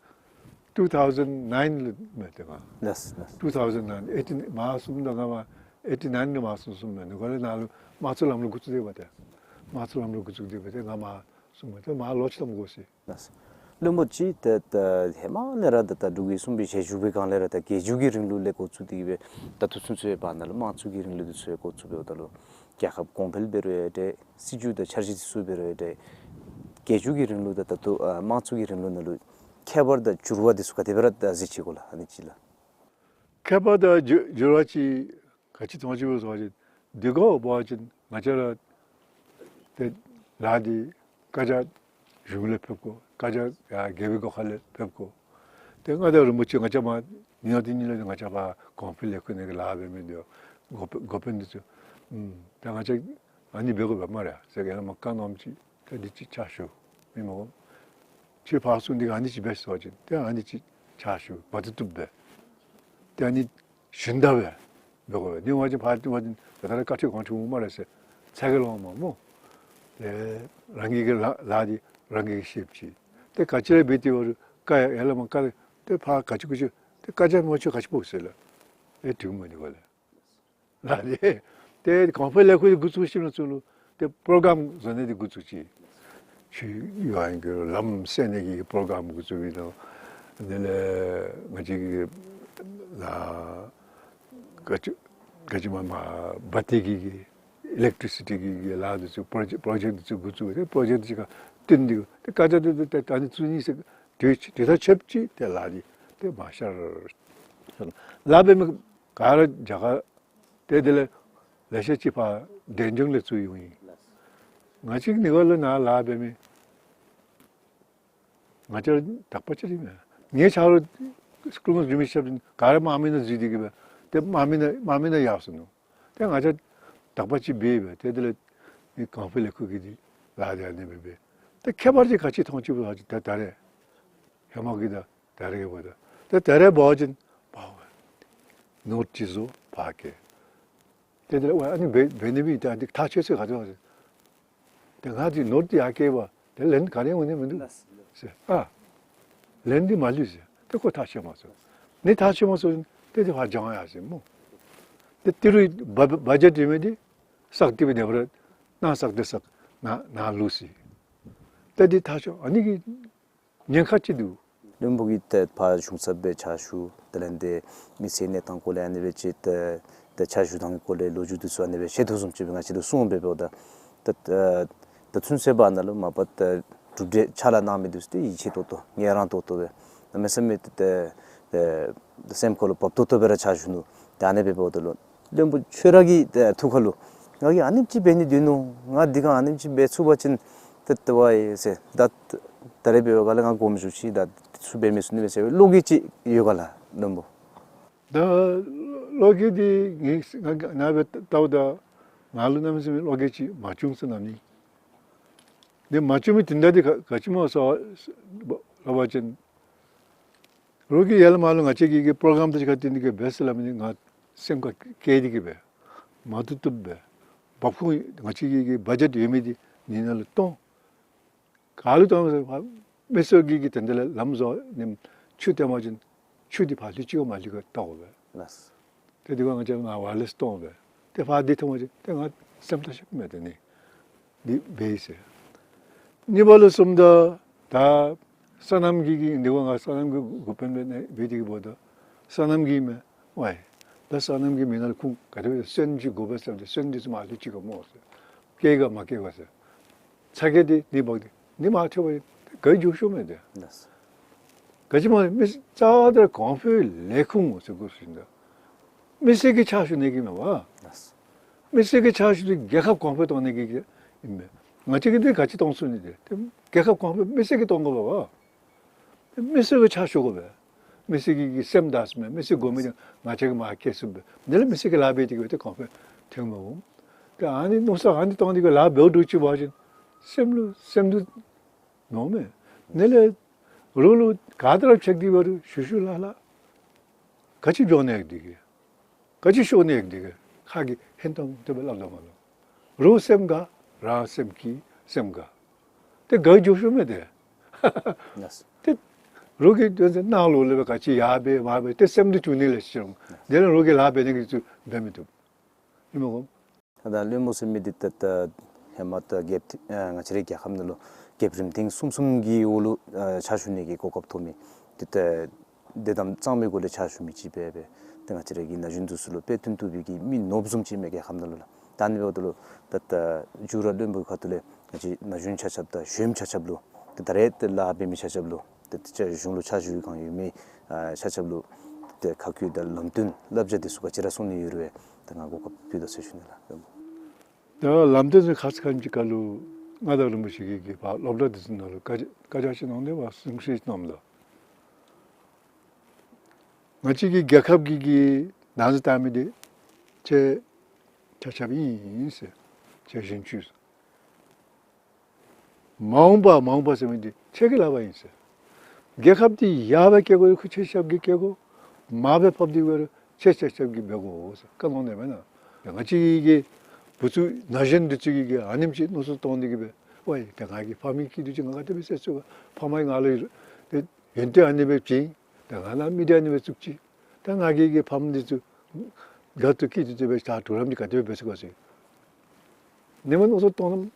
ཊུ་ཐའུ་ཟེན་ནའིན་ལུ་མས། ཏེ་ང་ལགས་ལགས། ཊུ་ཐའུ་ཟེན་ནའིན་ཨེ་ཊི་མར་སོངམ་ད་ང་མར་ཨེ་ཊི་ནའིན་ལུ་མར་སོང་སོངམ་མས། ནི་ག་ལས་ནཱ་ལུ་དམངས་གཙོའི་ལམ་ལུགས་འགོ་བཙུགས་ཏེ་འབད་ཏེ་དམངས་གཙོའི་ལམ་ལུགས་འགོ་བཙུགས་ཏེ་འབད་ཏེ་ང་མར་སོངམ་མས། ཏེ་མར་ལོ་ཅིག་ཙམ་འགོར་ཅི། ལགས། བློན་པོ་ཅིག་ཏེ་ད་ཧེ་མ་ལས་ར་ད་ད་འབྲུག་རྒྱལ་གསུམ་པའི་ཞལ་བཞུགས་པའི་སྒང་ལས་ར་ད་རྒྱལ་བརྒྱུད་ཀྱི་རིང་ལུགས་ལས་འགོ་བཙུགས་ཏེ་གིས་སྦེ་ད་ལྟོ་ཚུན་ཚོད་བར་ན་ལུ་དམངས་གཙོ་གི་རིང་ལུགས་འདི་ཚུ་འགོ་བཙུགས་འབདཝ་ད་ལུ་རྒྱལ་ཁབ་གོང་འཕེལ་འབད་རུང་ཡང་འདྲ་སྲིད་བྱུས་དང་འཆར་གཞི་འདི་ཚུ་འབད་རུང་ཡང་འདྲ་རྒྱལ་བརྒྱུད་ཀྱི་རིང་ལུགས་དང་ད་ལྟོ་ཨ་དམངས་གཙོ་གི་རིང་ལུགས་ནང་ལུ་ཁྱད་པར་དང་འགྱུར་བ་འདི་ཚུ་ག་དེ་སྦེ་ར་ད་གཟིགས་ཅི་གོ་ལགས། ཨ་ནི་ཅིག་ལགས། ཁྱད་པར་དང་འགྱུར་འགྱུར་བ་ཅིག་ག་ཅི་མཐོང་ཅི་ཟེར་བ་ཅིན་འདི་གོ་འབད་བ་ཅིན་ང་བཅས་ར་ཏེ་ལཱ་འདི་བཀའ་རྒྱ་གཞུང་ལས་ཕེབས་དགོ། བཀའ་རྒྱ་ཡར་རྒྱལ་པོའི་སྒོ་ཁ་ལས་ཕེབས་དགོ། ཏེ་མངའ་བདག་རིན་པོ་ཆེ་ང་བཅས་མར་ཉིནམ་དེ་ཉིད་ལས་ང་བཅས་ཕར་གོང་འཕེལ་ལས་ཁུངས་ནང་གི་ལཱ་འབད་མི་འདི་འགོ་དཔོན་འགོ་དཔོན་འདི་ཚུ་ཨམ་ད་ང་བཅས་ཨ་ནི་འབད་དགོ་པས་སྨ་རེ་ཟེར་ཡར་ལས་མར་བཀའ་གནངམ་ཅིག་ཏེ་འདི་ཅིག་ཕྱག་ཞུ་མི་སྨོ། ཁྱོད་ཕར་སོང་སྟེ་ཨ་ནི་ཅིག་འབད་ཟེར་བ་ཅིན་ཏེ་ཨ་ནི་ཅིག་ཕྱག་ཞུ་མ་བཏུབ་བཏུབ་སྦེ་ཏེ་ཨ་ནི་ཞུན་དག་སྦེ་འབད་དགོ་པས། ནི་འབད་བ་ཅིན་ཕར་འབད་བ་ཅིན་ད་ལྟོ་ར་བཀའ་ཁྲིད་གོང་ཁྲིད་འོང་སྨ་རེ་ཟེར་ཚ་གྱང་ལང་མས་སྨོ། ཏེ་རང་གི་གི་ལཱ་ལཱ་འདི་རང་གིས་ཤེསཔ་ཅིག་ཏེ་ག་ཅི་ར་འབད་དེ་འབད་རུང་བཀའ་ཡར་ལས་མར་བཀའ་ཏེ་ཕར་ག་ཅི་གུ་ཅི་ཏེ་བཀའ་རྒྱ་མ་ཆོད་ག་ཅི་འབད་ཟེར་ལགས། ཨེ་འགྲིག་མས་ནི་གོ་ལགས། ལགས་ཏེ་ཏེ་གོང་འཕེལ་ལས་ཁུངས་འགོ་བཙུགས་ཞིནམ་ལས་ཚུར་ལུ་ཏེ་པྲོ་གྲམ་བཟོ་ནི་འདི་འགོ་བཙུགས་ཅི། ཆུ་ཡོད་ཨིན་གྱི་ལམ་སེལ་ནི་གི་པྲོ་གྲམ་འགོ་བཙུགས་ཨིན་ནོ། དེ་ལས་ང་བཅས་ཀྱི་ལཱ་ག་ཅི་ག་ཅི་མ་མ་བ་ཏི་གི་གི་ཨི་ལེག་ཊི་རི་སི་ཊི་གི་གི་ལཱ་འདི་ཚུ་པྲོ་ཇེཀཊ་པྲོ་ཇེཀཊ་འདི་ཚུ་འགོ་བཙུགས་ཏེ་པྲོ་ཇེཀཊ་འདི་ཚུ་ག་བཏོན་ཏེ་ཏེ་བཀའ་རྒྱ་འདི་ཏེ་ད་ནི་བཙུགས་ནི་ཟེར་དུས་དུས་ད་ཆོད་ཅི། ཏེ་ལཱ་འདི་ཏེ་མ་ཤར། ལཱ་འབད་མི་ག་ར་རྒྱ་གར་ཏེ་དེ་ལས་ལེ་ཤ་ཅིག་ཕར་འབྲས་ལྗོངས་ལས་ཚུར་ཡོང་ཡི། ང་བཅས་ནི་ག་ལུ་ནཱ་ལཱ་འབད་མི་ང་བཅས་དག་པ་ཅིག་ར་མེན། ངེའི་ཆ་རོགས་སྐུ་ངོ་འཇུ་མི་ཤེས་པ་ཅིན་ག་ར་དམག་མི་ནང་འཛུལ་ཏེ་གི་སྦེ་ཏེ་དམག་མི་ནང་དམག་མི་ནང་ཡར་སོང་ནུག། ཏེ་ང་བཅས་དག་པ་ཅིག་འབད་སྦེ་ཏེ་དེ་ལས་ནི་གོང་འཕེལ་ལས་ཁུངས་ཀྱི་འདི་ལཱ་འདི་ཨ་ནི་སྦེ་འབད། ཏེ་ཁྱད་པར་ཅིག་ག་ཅི་མཐོང་ཅི་ཟེར་བ་ཅིན་ད་ད་རེས་ཧེ་མ་གི་ད་ད་རེས་འབདཝ་ད་ཏེ་ད་རེས་འབད་བ་ཅིན་པའོ་ནོར་ཅིག་བཟོ་ཕར་བསྐྱལ། ཏེ་དེ་ལས་ཨ་ནི་འབད་འབད་ནི་འབད་ད་འདི་ཐག་ཆོད་ཟེར་ག་ཅི་བ་ཟེར། ཏེ་ང་འདི་ནོར་འདི་ཡར་བསྐྱལ་བ་ཏེ་ལན་ག་ནི་འོང་ནི་མིན་འདུག་ཟེར། ཨ་ལན་འདི་མ་ལུས་ཟེར། ཏེ་ཁོ་ཐག་ཆོད་མ་སོང་། ནི་ཐག་ཆོད་མ་སོང་ཏེ་འདི་ཕར་འགྱངས་ཡར་སོང་སྨོ། ཏེ་ཏི་རུ་བ་བ་བ་ཇེཊ་ཡོད་མི་འདི་བསགས་ཏེ་སྦེ་ནེ་བར་ན་བསགས་ཏེ་བསགས་ན་ན་ལུས་ཟེར། ཏེ་འདི་ཐག་ཆོད་ཨ་ནི་གི་ཉེན་ཁ་ཅིག་འདུག། བློན་པོ་གིས་ཏེ་ཕར་གཞུང་ཚབ་སྦེ་ཕྱག་ཞུ་དེ་ལས་ཏེ་མི་སེར་གནས་སྟངས་སྐོར་ལས་ཨ་ནི་སྦེ་ཅིག་ཏེ་ཏེ་ཕྱག་ཞུ་ཐངས་ཀྱི་སྐོར་ལས་ལོ་རྒྱུས་འདི་ཚུ་ཨ་ནི་སྦེ་བཤད་དོ་བཟུམ་ཅིག་སྦེ་ང་བཅས་ལུ་གསུངས་སྦེ་འབདཝ་ད་ཏེ་ད་ཚུན་ཚོད་བར་ན་ལུ་མ་པ་ཏེ་གྲུབ་འབྲས་ཕྱག་ལཱ་གནང་མི་འདི་ཚུ་ཏེ་ཡིད་ཆེས་ཏོག་ཏོ་ངལ་རངས་ཏོག་ཏོ་སྦེ་གནམ་མེད་ས་མེད་ཏེ་ཏེ་སེམས་ཁར་ལུ་བབ་ཏོག་ཏོ་སྦེ་ར་ཕྱག་ཞུ་ནུག། ཏེ་ཨ་ནི་སྦེ་འབདཝ་ད་ལུ་བློན་པོ་ཁྱོད་ར་གི་ཐུགས་ཁར་ལུ་ང་གིས་ཨ་ནེམ་ཅིག་འབད་ནི་འདི་ནོ། ང་འདི་ག་ཨ་ནེམ་ཅིག་འབད་ཚུགས་པ་ཅིན་ཏེ་ཏེ་བ་ཡི་ཟེར་ད་ད་རེས་འབད་བའི་སྒང་ལས་ང་དགོངསམ་ཞུ་ཅི། ད་ཚུར་འབད་མི་ཚུགས་ནི་མས་ཟེར་བའི་བློ་འགྱོད་ཅིག་ཡོད་ག་ལགས་བློན་པོ། ད་བློ་འགྱོད་འདི་ངེའི་ང་ང་ནཱ་སྦེ་ལྟཝ་ད་ང་ལུ་གནམ་མེད་ས་མེད་བློ་འགྱོད་ཅིག་མ་བྱུང་ཟེར་ནམ་ནི། འདི་མ་བྱུང་མི་དོན་དག་འདི་ག་ག་ཅི་སྨོ་ཟེར་བ་ཅིན་རོགས་ཀྱིས་ཡར་ལས་མར་ལུ་ང་བཅས་ཀྱི་གི་པྲོ་གྲམ་འདི་ཅིག་ཁར་བཏོན་ཏེ་གི་འབད་ཟེར་སླབ་མི་འདི་ང་སེམས་ཁར་བསྐྱེད་དེ་གི་སྦེ་མ་བཏུབ་བཏུབ་སྦེ་འབབ་ཁུངས་ང་བཅས་ཀྱི་གི་བ་ཇེཊ་ཡོད་མི་འདི་ནི་ནང་ལུ་གཏོང་། ག་ལུ་གཏོང་ཟེར་བ་མི་སེར་གྱི་གི་དོན་དག་ལས་ལམ་བཟོ་ནི་ཆུ་བཏོན་པ་ཅིན་ཆུ་འདི་ཕར་ལུ་ཅིག་ག་མ་ལུས་ག་བལྟ་དགོ་པས། ལགས། ཏེ་འདི་ག་ང་བཅས་ནཱ་ཝ་ཡར་ལེསི་གཏོང་སྦེ་ཏེ་ཕར་འདི་མཐོང་པ་ཅིན་ཏེ་ང་སེམས་ཐག་ཆོད་མས། ཏེ་ནི་འདི་འབད་ཡི་ཟེར། གཉིས་པ་ལུ་སོངམ་ད་ད་སོ་ནམ་གྱི་གི་འདི་ག་ང་སོ་ནམ་གྱི་འགོ་དཔོན་སྦེ་ནི་འབད་དེ་གི་འབདཝ་ད་སོ་ནམ་གྱི་མས། ཝའི་ད་སོ་ནམ་གྱི་མི་ནང་ལུ་ཁུངས་ག་དེ་སྦེ་སོན་ཅིག་དགོ་པས་ཟེར་ཏེ་སོན་འདི་ཚུ་མར་ལུ་ཅིག་ག་སྨོ་ཟེར། བསྐྱལ་ག་མ་བསྐྱལ་ག་ཟེར། ཚ་གྱང་འདི་ནི་འབག་སྟེ་ནི་མ་ཐོབ་པ་ཅིན་ག་ར་འགྱོ་ཤོརཝ་མས་ཏེ། ལགས། ག་ཅི་སྨོ་མི་རྩ་བ་ད་གོང་འཕེལ་ལས་ཁུངས་ཟེར་དགོ་ཟེར་ད་མི་སེར་གྱིས་ཕྱག་ཞུ་ནི་གི་མས་པ། ལགས། མི་སེར་གྱིས་ཕྱག་ཞུ་སྟེ་རྒྱལ་ཁབ་གོང་འཕེལ་གཏོང་ནི་གི་ ཨིན་མས། ང་བཅས་ཀྱིས་འདི་ག་ཅི་གཏོང་ཚུགས་ནི། ཏེ་ཏེ་རྒྱལ་ཁབ་གོང་འཕེལ་མི་སེར་གྱིས་གཏོང་དགོ་པས། མི་སེར་གྱིས་ཕྱག་ཞུ་དགོ་པས། མི་སེར་གྱི་གི་སེམས་དང་མི་སེར་དགོ་མི་འདི་ང་བཅས་ཀྱིས་མ་བསྐྱེད་ཚུགས་པས། དེ་ལས་མི་སེར་གྱིས་ལཱ་འབད་དེ་གིས་འབད་ཏེ་གོང་འཕེལ་ཐོན་མི་འོང་། ཏེ་ཨ་ནི་མནོ་བསམ་ཨ་ནི་གཏོང་སྟེ་གིས་ལཱ་འབདཝ་འདྲཝ་ཅིག་འབད་བ་ཅིན་སེམས་ལུ་སེམས་སྡུག་མྱོང་མས། དེ་ལས་རོགས་ལུ་ག་དེ་ར་ཕྱད་དེ་འབད་རུང་ཞུ་ཞུ་ལཱ་ལཱ་ག་ཅི་འགྱོ་ནི་ཡོད་དེ་གིས། ག་ཅི་ཤོར་ནི་ཡོད་དེ་གིས། ཁ་གིས་ཧན་ཏོང་ཏོ་སྦེ་སླབ་དོ་མས་ལོ། རོགས་སེམས་དགའ་རང་སེམས་སྐྱིད་སེམས་དགའ། ཏེ་དགའ་འགྱོ་ཤོར་མས་ཏེ། ལགས། ཏེ་རོགས་ཀྱིས་དོན་ཚན་ནང་ལོགས་ལས་སྦེ་ག་ཅི་ཡར་འབད་མར་འབད་ཏེ་སེམས་སྡུག་བྱུང་ནི་ལས་ཤི་རུང་། དེ་ལས་རོགས་ཀྱིས་ལཱ་འབད་ནི་གི་ཚུ་འབད་མི་བཏུབ། ཨིན་མས་གོ། ད་ལྟོ་བློན་པོ་ཟེར་མི་འདི་ད་ད་ཧེ་མ་ད་རྒྱལཔོ་ཨ་ང་བཅས་རའི་རྒྱལ་ཁབ་ནང་ལུ་རྒྱལཔོ་རིམ་ཐེངས་གསུམ་གསུམ་གྱི་འོག་ལུ་ཨ་ཕྱག་ཞུ་ནི་གི་གོ་སྐབས་ཐོབ་མི་འདི་ད་དད་དམ་གཙང་མའི་སྒོ་ལས་ཕྱག་ཞུ་མི་ཅིག་སྦེ་སྦེ་ད་ང་བཅས་རའི་གི་ན་གཞོན་འདི་ཚུ་ལུ་དཔེ་སྟོན་བཏུབ་པའི་གི་མི་ནོར་བུ་བཟུམ་ཅིག་མས་རྒྱལ་ཁབ་ནང་ལུ་ལགས། ད་ཨ་ནི་འབདཝ་ད་ལུ་ད་ད་མཇུག་ར་བློན་པོའི་ཁ་ཐུག་ལས་ང་བཅས་ན་གཞོན་ཆ་ཁྱབ་དང་གཞོནམ་ཆ་ཁྱབ་ལུ་ད་ད་རེས་ད་ལཱ་འབད་མི་ཆ་ཁྱབ་ལུ་ཏེ་ཏེ་གཞུང་ལུ་ཕྱག་ཞུ་བའི་སྒང་ཡོད་མི་ཨ་ཆ་ཁྱབ་ལུ་ཏེ་ཁ་བསྐུལ་དང་ལམ་སྟོན་བསླབ་བྱ་འདི་ཚུ་ག་ཅི་ར་གསུང་ནི་ཡོད་རུང་ད་ང་གོ་སྐབས་ཕུལ་དོ་ཟེར་ཞུ་ནི་ལགས། ད་ལམ་སྟོན་ཚུ་ཁ་ཙ་ཁ་ཉིནམ་ཅིག་ཁར་ལུ་མངའ་བདག་རིན་པོ་ཆེ་གིས་གི་ཕར་སློབ་གྲྭ་འདི་ཚུ་ནང་ལུ་བཀའ་བཀའ་རྒྱ་ཅིག་གནང་སྟེ་བ་གསུང་བཤད་གནངམ་ད། ང་བཅས་ཀྱི་རྒྱལ་ཁབ་ཀྱི་གི་བདག་འཛིན་བལྟ་མི་འདི་ཁྱེད་ཆ་ཁྱབ་ཨིན་ཟེར། ཁྱེད་གཞོན་ཚུ་ཟེར། མ་འོངས་པ་མ་འོངས་པ་ཟེར་མི་འདི་ཁྱེད་ཀྱི་ལག་པར་ཨིན་ཟེར། རྒྱལ་ཁབ་འདི་ཡར་སྦེ་བསྐྱེད་དགོ་རུང་ཁྱེད་ཆ་ཁྱབ་ཀྱིས་བསྐྱེད་དགོ། མར་སྦེ་ཕབ་སྟེ་འབད་རུང་ཁྱེད་ཆ་ཁྱབ་ཀྱིས་འབད་དགོ་ཟེར་བཀའ་གནང་ནུག་མེན་ན། ང་བཅས་ཀྱི་བུ་ཚུ་ན་གཞོན་འདི་ཚུ་གིས་གི་ཨ་ནེམ་ཅིག་མནོ་བསམ་བཏང་སྟེ་གིས་སྦེ་ཝའི་ད་ང་གི་ཕམ་གི་སྐྱིད་སྡུག་ཅིག་ང་ག་དེ་སྦེ་སེལ་ཚུགས་ག། ཕམ་གིས་ང་ལུ་ཏེ་ཡོན་ཏན་ཨ་ནི་སྦེ་བྱིན། ད་ང་ནཱ་མི་སྡེ་ཨ་ནི་སྦེ་བཙུགས་ཅི། ད་ང་གིས་གི་ཕམ་འདི་ཚུ་དགའ་སྟེ་སྐྱིད་སྟེ་སྦེ་ད་གྲོགས་རམ་འདི་ག་དེ་སྦེ་འབད་ཚུགས་ག་ཟེར། ཨ་ནེམ་མནོ་བསམ་བཏང་ན་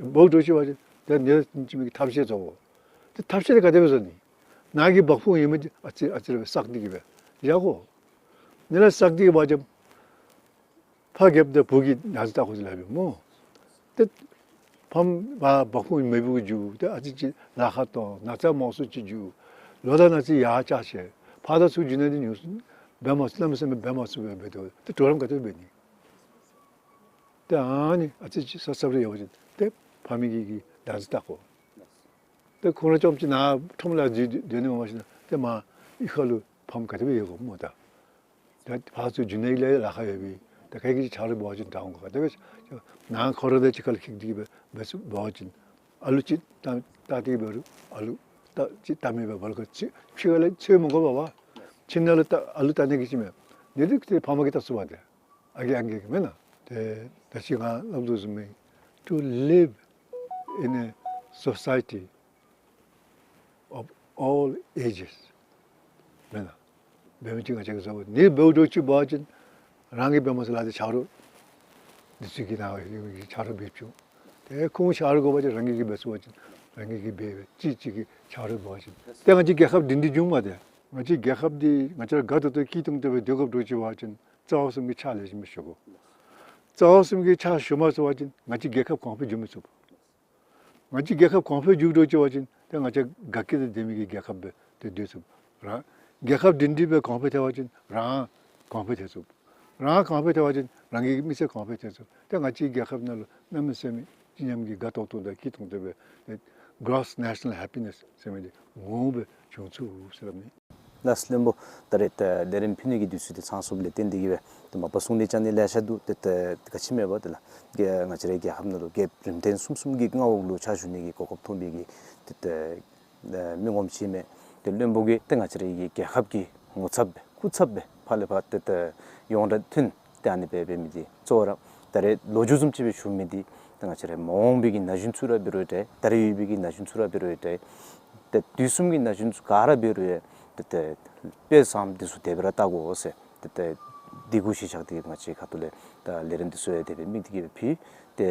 འབདཝ་འདྲཝ་ཅིག་འབད་བ་ཅིན་ད་ནི་ཅིག་མི་གི་ཐབས་ཤེས་བཟོ་དགོ། ཏེ་ཐབས་ཤེས་འདི་ག་དེ་སྦེ་བཟོ་ནི། ནཱ་གི་བག་ཕུང་ཡོད་མི་འདི་ཨ་ཙི་ཨ་ཙི་ར་སྦེ་བསགས་ཏེ་གིས་སྦེ་བཞག་དགོ། ཨ་ནི་ལས་བསགས་ཏེ་གིས་འབད་བ་ཅིན་ཕ་རྒྱལཔོ་དང་བུ་གི་བདག་འཛིན་བལྟ་དགོ་ཟེར་སླབ་ཨིན་མས། ཏེ་ཕམ་བ་བག་ཕུང་མེདཔ་གི་འགྱོ། ཏེ་ཨ་ཙི་ཅིག་ལཱ་ཁག་ཏོ་ན་ཚ་མང་སུ་ཅིག་འགྱོ། ལོ་དང་ན་ཚོད་ཡར་བཅར་ཤེས། ཕར་དང་ཚུར་འགྱོ་ནི་འདི་ཉུང་སུ་འབད་མ་ཚུགས། གནམ་མེད་ས་མེད་འབད་མ་ཚུགས་སྦེ་འབད་དོ། ཏེ་གྲོགས་རམ་ག་དེ་སྦེ་འབད་ནི། ཏེ་ཨ་ནི་ཨ་ཙི་ཅིག་ས་སབ་རེ་ཡོད་པ་ཅིན་ཏེ་ཕ་མ་གི་གི་བདག་འཛིན་བལྟ་དགོ། ཏེ་ཁོང་ར་རྐྱངམ་ཅིག་ནཱ་ཁྲོམ་ལས་འཛུལ་སྡོད་ནི་མེན་པར་ཞིན་ན་ཏེ་མར་གཡུས་ཁ་ལུ་ཕམ་ག་དེ་སྦེ་ཡོད་གོ་སྨོ་ད། ད་ཕར་ཚུར་འགྱོ་ནི་ལས་ལཱ་ཁག་ཡོད་པས། ད་ག་གིས་ཆ་རོགས་འབད་བ་ཅིན་དྲག་འོང་ག། དེ་སྦེ་ནཱ་ཁོ་ར་དང་གཅིག་ཁར་ལུ་འཁྱིད་དེ་གིས་སྦེ་འབད་ཚུགས་པ་ཅིན་ཨ་ལུ་ཅིག་བལྟ་བལྟ་སྟེ་འབད་རུང་ཨ་ལུ་ད་ཅིག་བལྟ་མི་སྦེ་འབད་རུང་ཁོ་ཅིག་ཕྱི་ཁ་ལས་འཚོལ་མི་དགོ་པས་པ། ཁྱིམ་ནང་ལུ་ད་ཨ་ལུ་བལྟ་ནི་གི་ཅིག་མས། འདི་འདི་ཏེ་ཕམ་གིས་བལྟ་ཚུགས་པས་ཏེ། ཨ་རྒས་ཨང་རྒས་ཀྱིས་མེན་ན། ཏེ་ད་ཅི་ང་སླབ་དོ་བཟུམ་སྦེ་to live in a society of all ages མེན་ན། འབད་མི་ཅིག་ང་བཅས་ཀྱིས་བཟོ་དགོ། ཨ་ནི་འབདཝ་འདྲཝ་ཅིག་འབད་བ་ཅིན་རང་གིས་འབད་མ་ཚུགས་ལཱ་འདི་ཆ་རོགས་འདི་ཚུ་གིས་ནཱ་ཆ་རོགས་འབད་བཅུག། ཏེ་ཁོང་ཆ་རོགས་དགོ་པ་ཅིན་རང་གིས་གིས་འབད་ཚུགས་པ་ཅིན་རང་གིས་གིས་འབད་འབད་གཅིག་གཅིག་གིས་ཆ་རོགས་འབད་བ་ཅིན། ཏེ་ང་བཅས་རྒྱལ་ཁབ་འདི་འདི་འབྱུངམ་ད་ང་བཅས་རྒྱལ་ཁབ་འདི་ང་བཅས་ར་དགའ་ཏོག་ཏོ་སྐྱིད་ཏོང་ཏོ་སྦེ་སྡོད་དགོཔ་འདྲཝ་ཅིག་འབད་བ་ཅིན་རྩ་བ་གསུམ་གྱི་ཕྱག་ལེགས་ཤོམ་སྦེ་ཞུ་དགོ། རྩ་བ་གསུམ་གྱི་ཕྱག་ཞུ་མ་ཚུགས་པ་ཅིན་ང་བཅས་རྒྱལ་ཁབ་གོང་འཕེལ་འགྱོ་མི་ཚུགས། ང་བཅས་རྒྱལ་ཁབ་གོང་འཕེལ་འགྱོ་དགོཔ་འདྲཝ་ཅིག་འབད་བ་ཅིན་ཏེ་ང་བཅས་དགའ་སྐྱིད་དང་ལྡན་མི་གི་རྒྱལ་ཁབ་སྦེ་ཏེ་སྡོད་ཚུགས། རང་རྒྱལ་ཁབ་འདི་འདི་སྦེ་གོང་འཕེལ་ཐལ་བ་ཅིན་རང་གོང་འཕེལ་ཐལ་ཚུགས། རང་གོང་འཕེལ་ཐལ་བ་ཅིན་རང་གི་མི་ཚེ་གོང་འཕེལ་ཐལ་ཚུགས། ཏེ་ང་བཅས་རྒྱལ་ཁབ་ནང་ལུ་གནམ་མེད་ས་མེད་སྤྱི་མཉམ་གྱི་དགའ་ཏོག་ཏོ་དང་སྐྱིད་ཏོང་ཏོ་སྦེ་ཏེ་gross national happiness ཟེར་མི་འདི་ངོ་མ་སྦེ་བྱུང་ཚུགས་ཟེར་སླབ་ནི། ལགས་བློན་པོ་ད་རེས་ད་ལས་རིམ་ཕུལ་ནི་གི་དུས་ཚོད་འདི་ཚང་སོངམ་ལས་བརྟེན་ཏེ་གིས་སྦེ་ཏེ་མ་པ་གསུང་ནི་བཅའ་ནི་ལེ་ཤ་འདུག། ཏེ་ད་ག་ཅི་མེད་པར་དེ་ལགས་ང་བཅས་རའི་རྒྱལ་ཁབ་ནང་ལུ་རྒྱལཔོ་རིམ་ཐེངས་གསུམ་གསུམ་གྱི་མངའ་འོག་ལུ་ཕྱག་ཞུ་ནི་གི་གོ་སྐབས་ཐོབ་མི་གི་ཏེ་ད་མི་ངོམ་ཅིག་མས། ཏེ་བློན་པོ་གིས་ཏེ་ང་བཅས་རའི་གི་རྒྱལ་ཁབ་ཀྱི་ངོ་ཚབ་སྦེ་སྐུ་ཚབ་སྦེ་ཕར་ལས་ཕར་ཏེ་ད་ཡོངས་གྲགས་ཐོན་ཏེ་ཨ་ནི་སྦེ་འབད་མི་འདི་གཙོ་བོ་ར་ད་རེས་ལོ་རྒྱུས་བཟུམ་ཅིག་སྦེ་ཞུ་མི་འདི་ཏེ་ང་བཅས་རའི་མ་འོངས་པའི་གི་ན་གཞོན་ཚུ་ར་འབད་རུང་འདྲ། ད་རེས་ཡོད་པའི་གི་ན་གཞོན་ཚུ་ར་འབད་རུང་འདྲ། ཏེ་དུས་གསུམ་གྱི་ན་གཞོན་ཚུ་ག་ར་འབད་རུང་ཡང་ཏེ་ཏེ་དཔེ་བཟང་འདི་ཚུ་དེ་སྦེ་ར་བལྟ་དགོ་ཟེར་ཏེ་ཏེ་འདི་གུ་གཞི་བཞག་སྟེ་ང་བཅས་ཁ་ཐུག་ལས་ད་ལས་རིམ་འདི་ཚུ་ཡང་དེ་སྦེ་དམིགས་ཏེ་གིས་སྦེ་ཕུལ། ཏེ་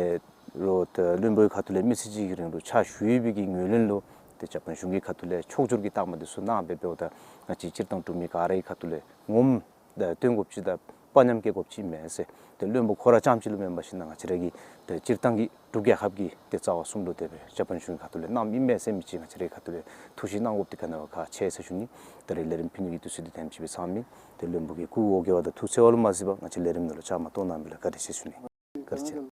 རོགས་ཏེ་བློན་པོའི་ཁ་ཐུག་ལས་མི་ཚེ་གཅིག་གི་རིང་ལུ་ཕྱག་ཞུ་ཡོད་པའི་གི་ངོས་ལེན་ལུ་ཏེ་ཇ་པཱན་གཞུང་གི་ཁ་ཐུག་ལས་ཕྱོགས་བསྒྱུར་གྱི་རྟགས་མ་འདི་ཚུ་གནང་སྦེ་འབདཝ་ད་ང་བཅས་སྤྱིར་བཏང་འབྲུག་མི་ག་རའི་ཁ་ཐུག་ལས་ངོམ་ད་སྟོན་དགོཔ་ཅིག་དང་དཔའ་ཉམས་བསྐྱེད་དགོཔ་ཅིག་མས་ཟེར། ཏེ་བློན་པོ་ཁོ་ར་རྐྱངམ་ཅིག་ལུ་མེན་པར་ཞིན་ན་ང་བཅས་ར་གི་ཏེ་སྤྱིར་བཏང་གི་འབྲུག་རྒྱལ་ཁབ་ཀྱི་ཏེ་རྩ་བ་གསུམ་ལུ་དེ་སྦེ་ཇ་པཱན་གཞུང་གི་ཁ་ཐུག་ལས་གནངམ་ཨིན་མས་ཟེར་མི་ཅིག་ང་བཅས་རའི་ཁ་ཐུག་ལས་ཐུགས་བཞེད་གནང་དགོཔ་འདི་ག་ནི་བ་ཁག་ཆེ་ཟེར་ཞུ་ནི། ད་རེས་ལས་རིམ་ཕུལ་ནི་གི་དུས་ཚོད་འདི་དེམ་ཅིག་སྦེ་ཚང་མི་ཏེ་བློན་པོ་གི་སྐུ་འོ་བརྒྱལ་བ་དང་ཐུགས་འཚེར་བ་ལུ་མ་གཟིགས་པར་ང་བཅས་ལས་རིམ་ནང་ལུ་བཅའ་མར་གཏོགས་གནང་མི་ལུ་བཀའ་དྲིན་ཆེ་ཞུ་ནི། བཀའ་དྲིན་ཆེ།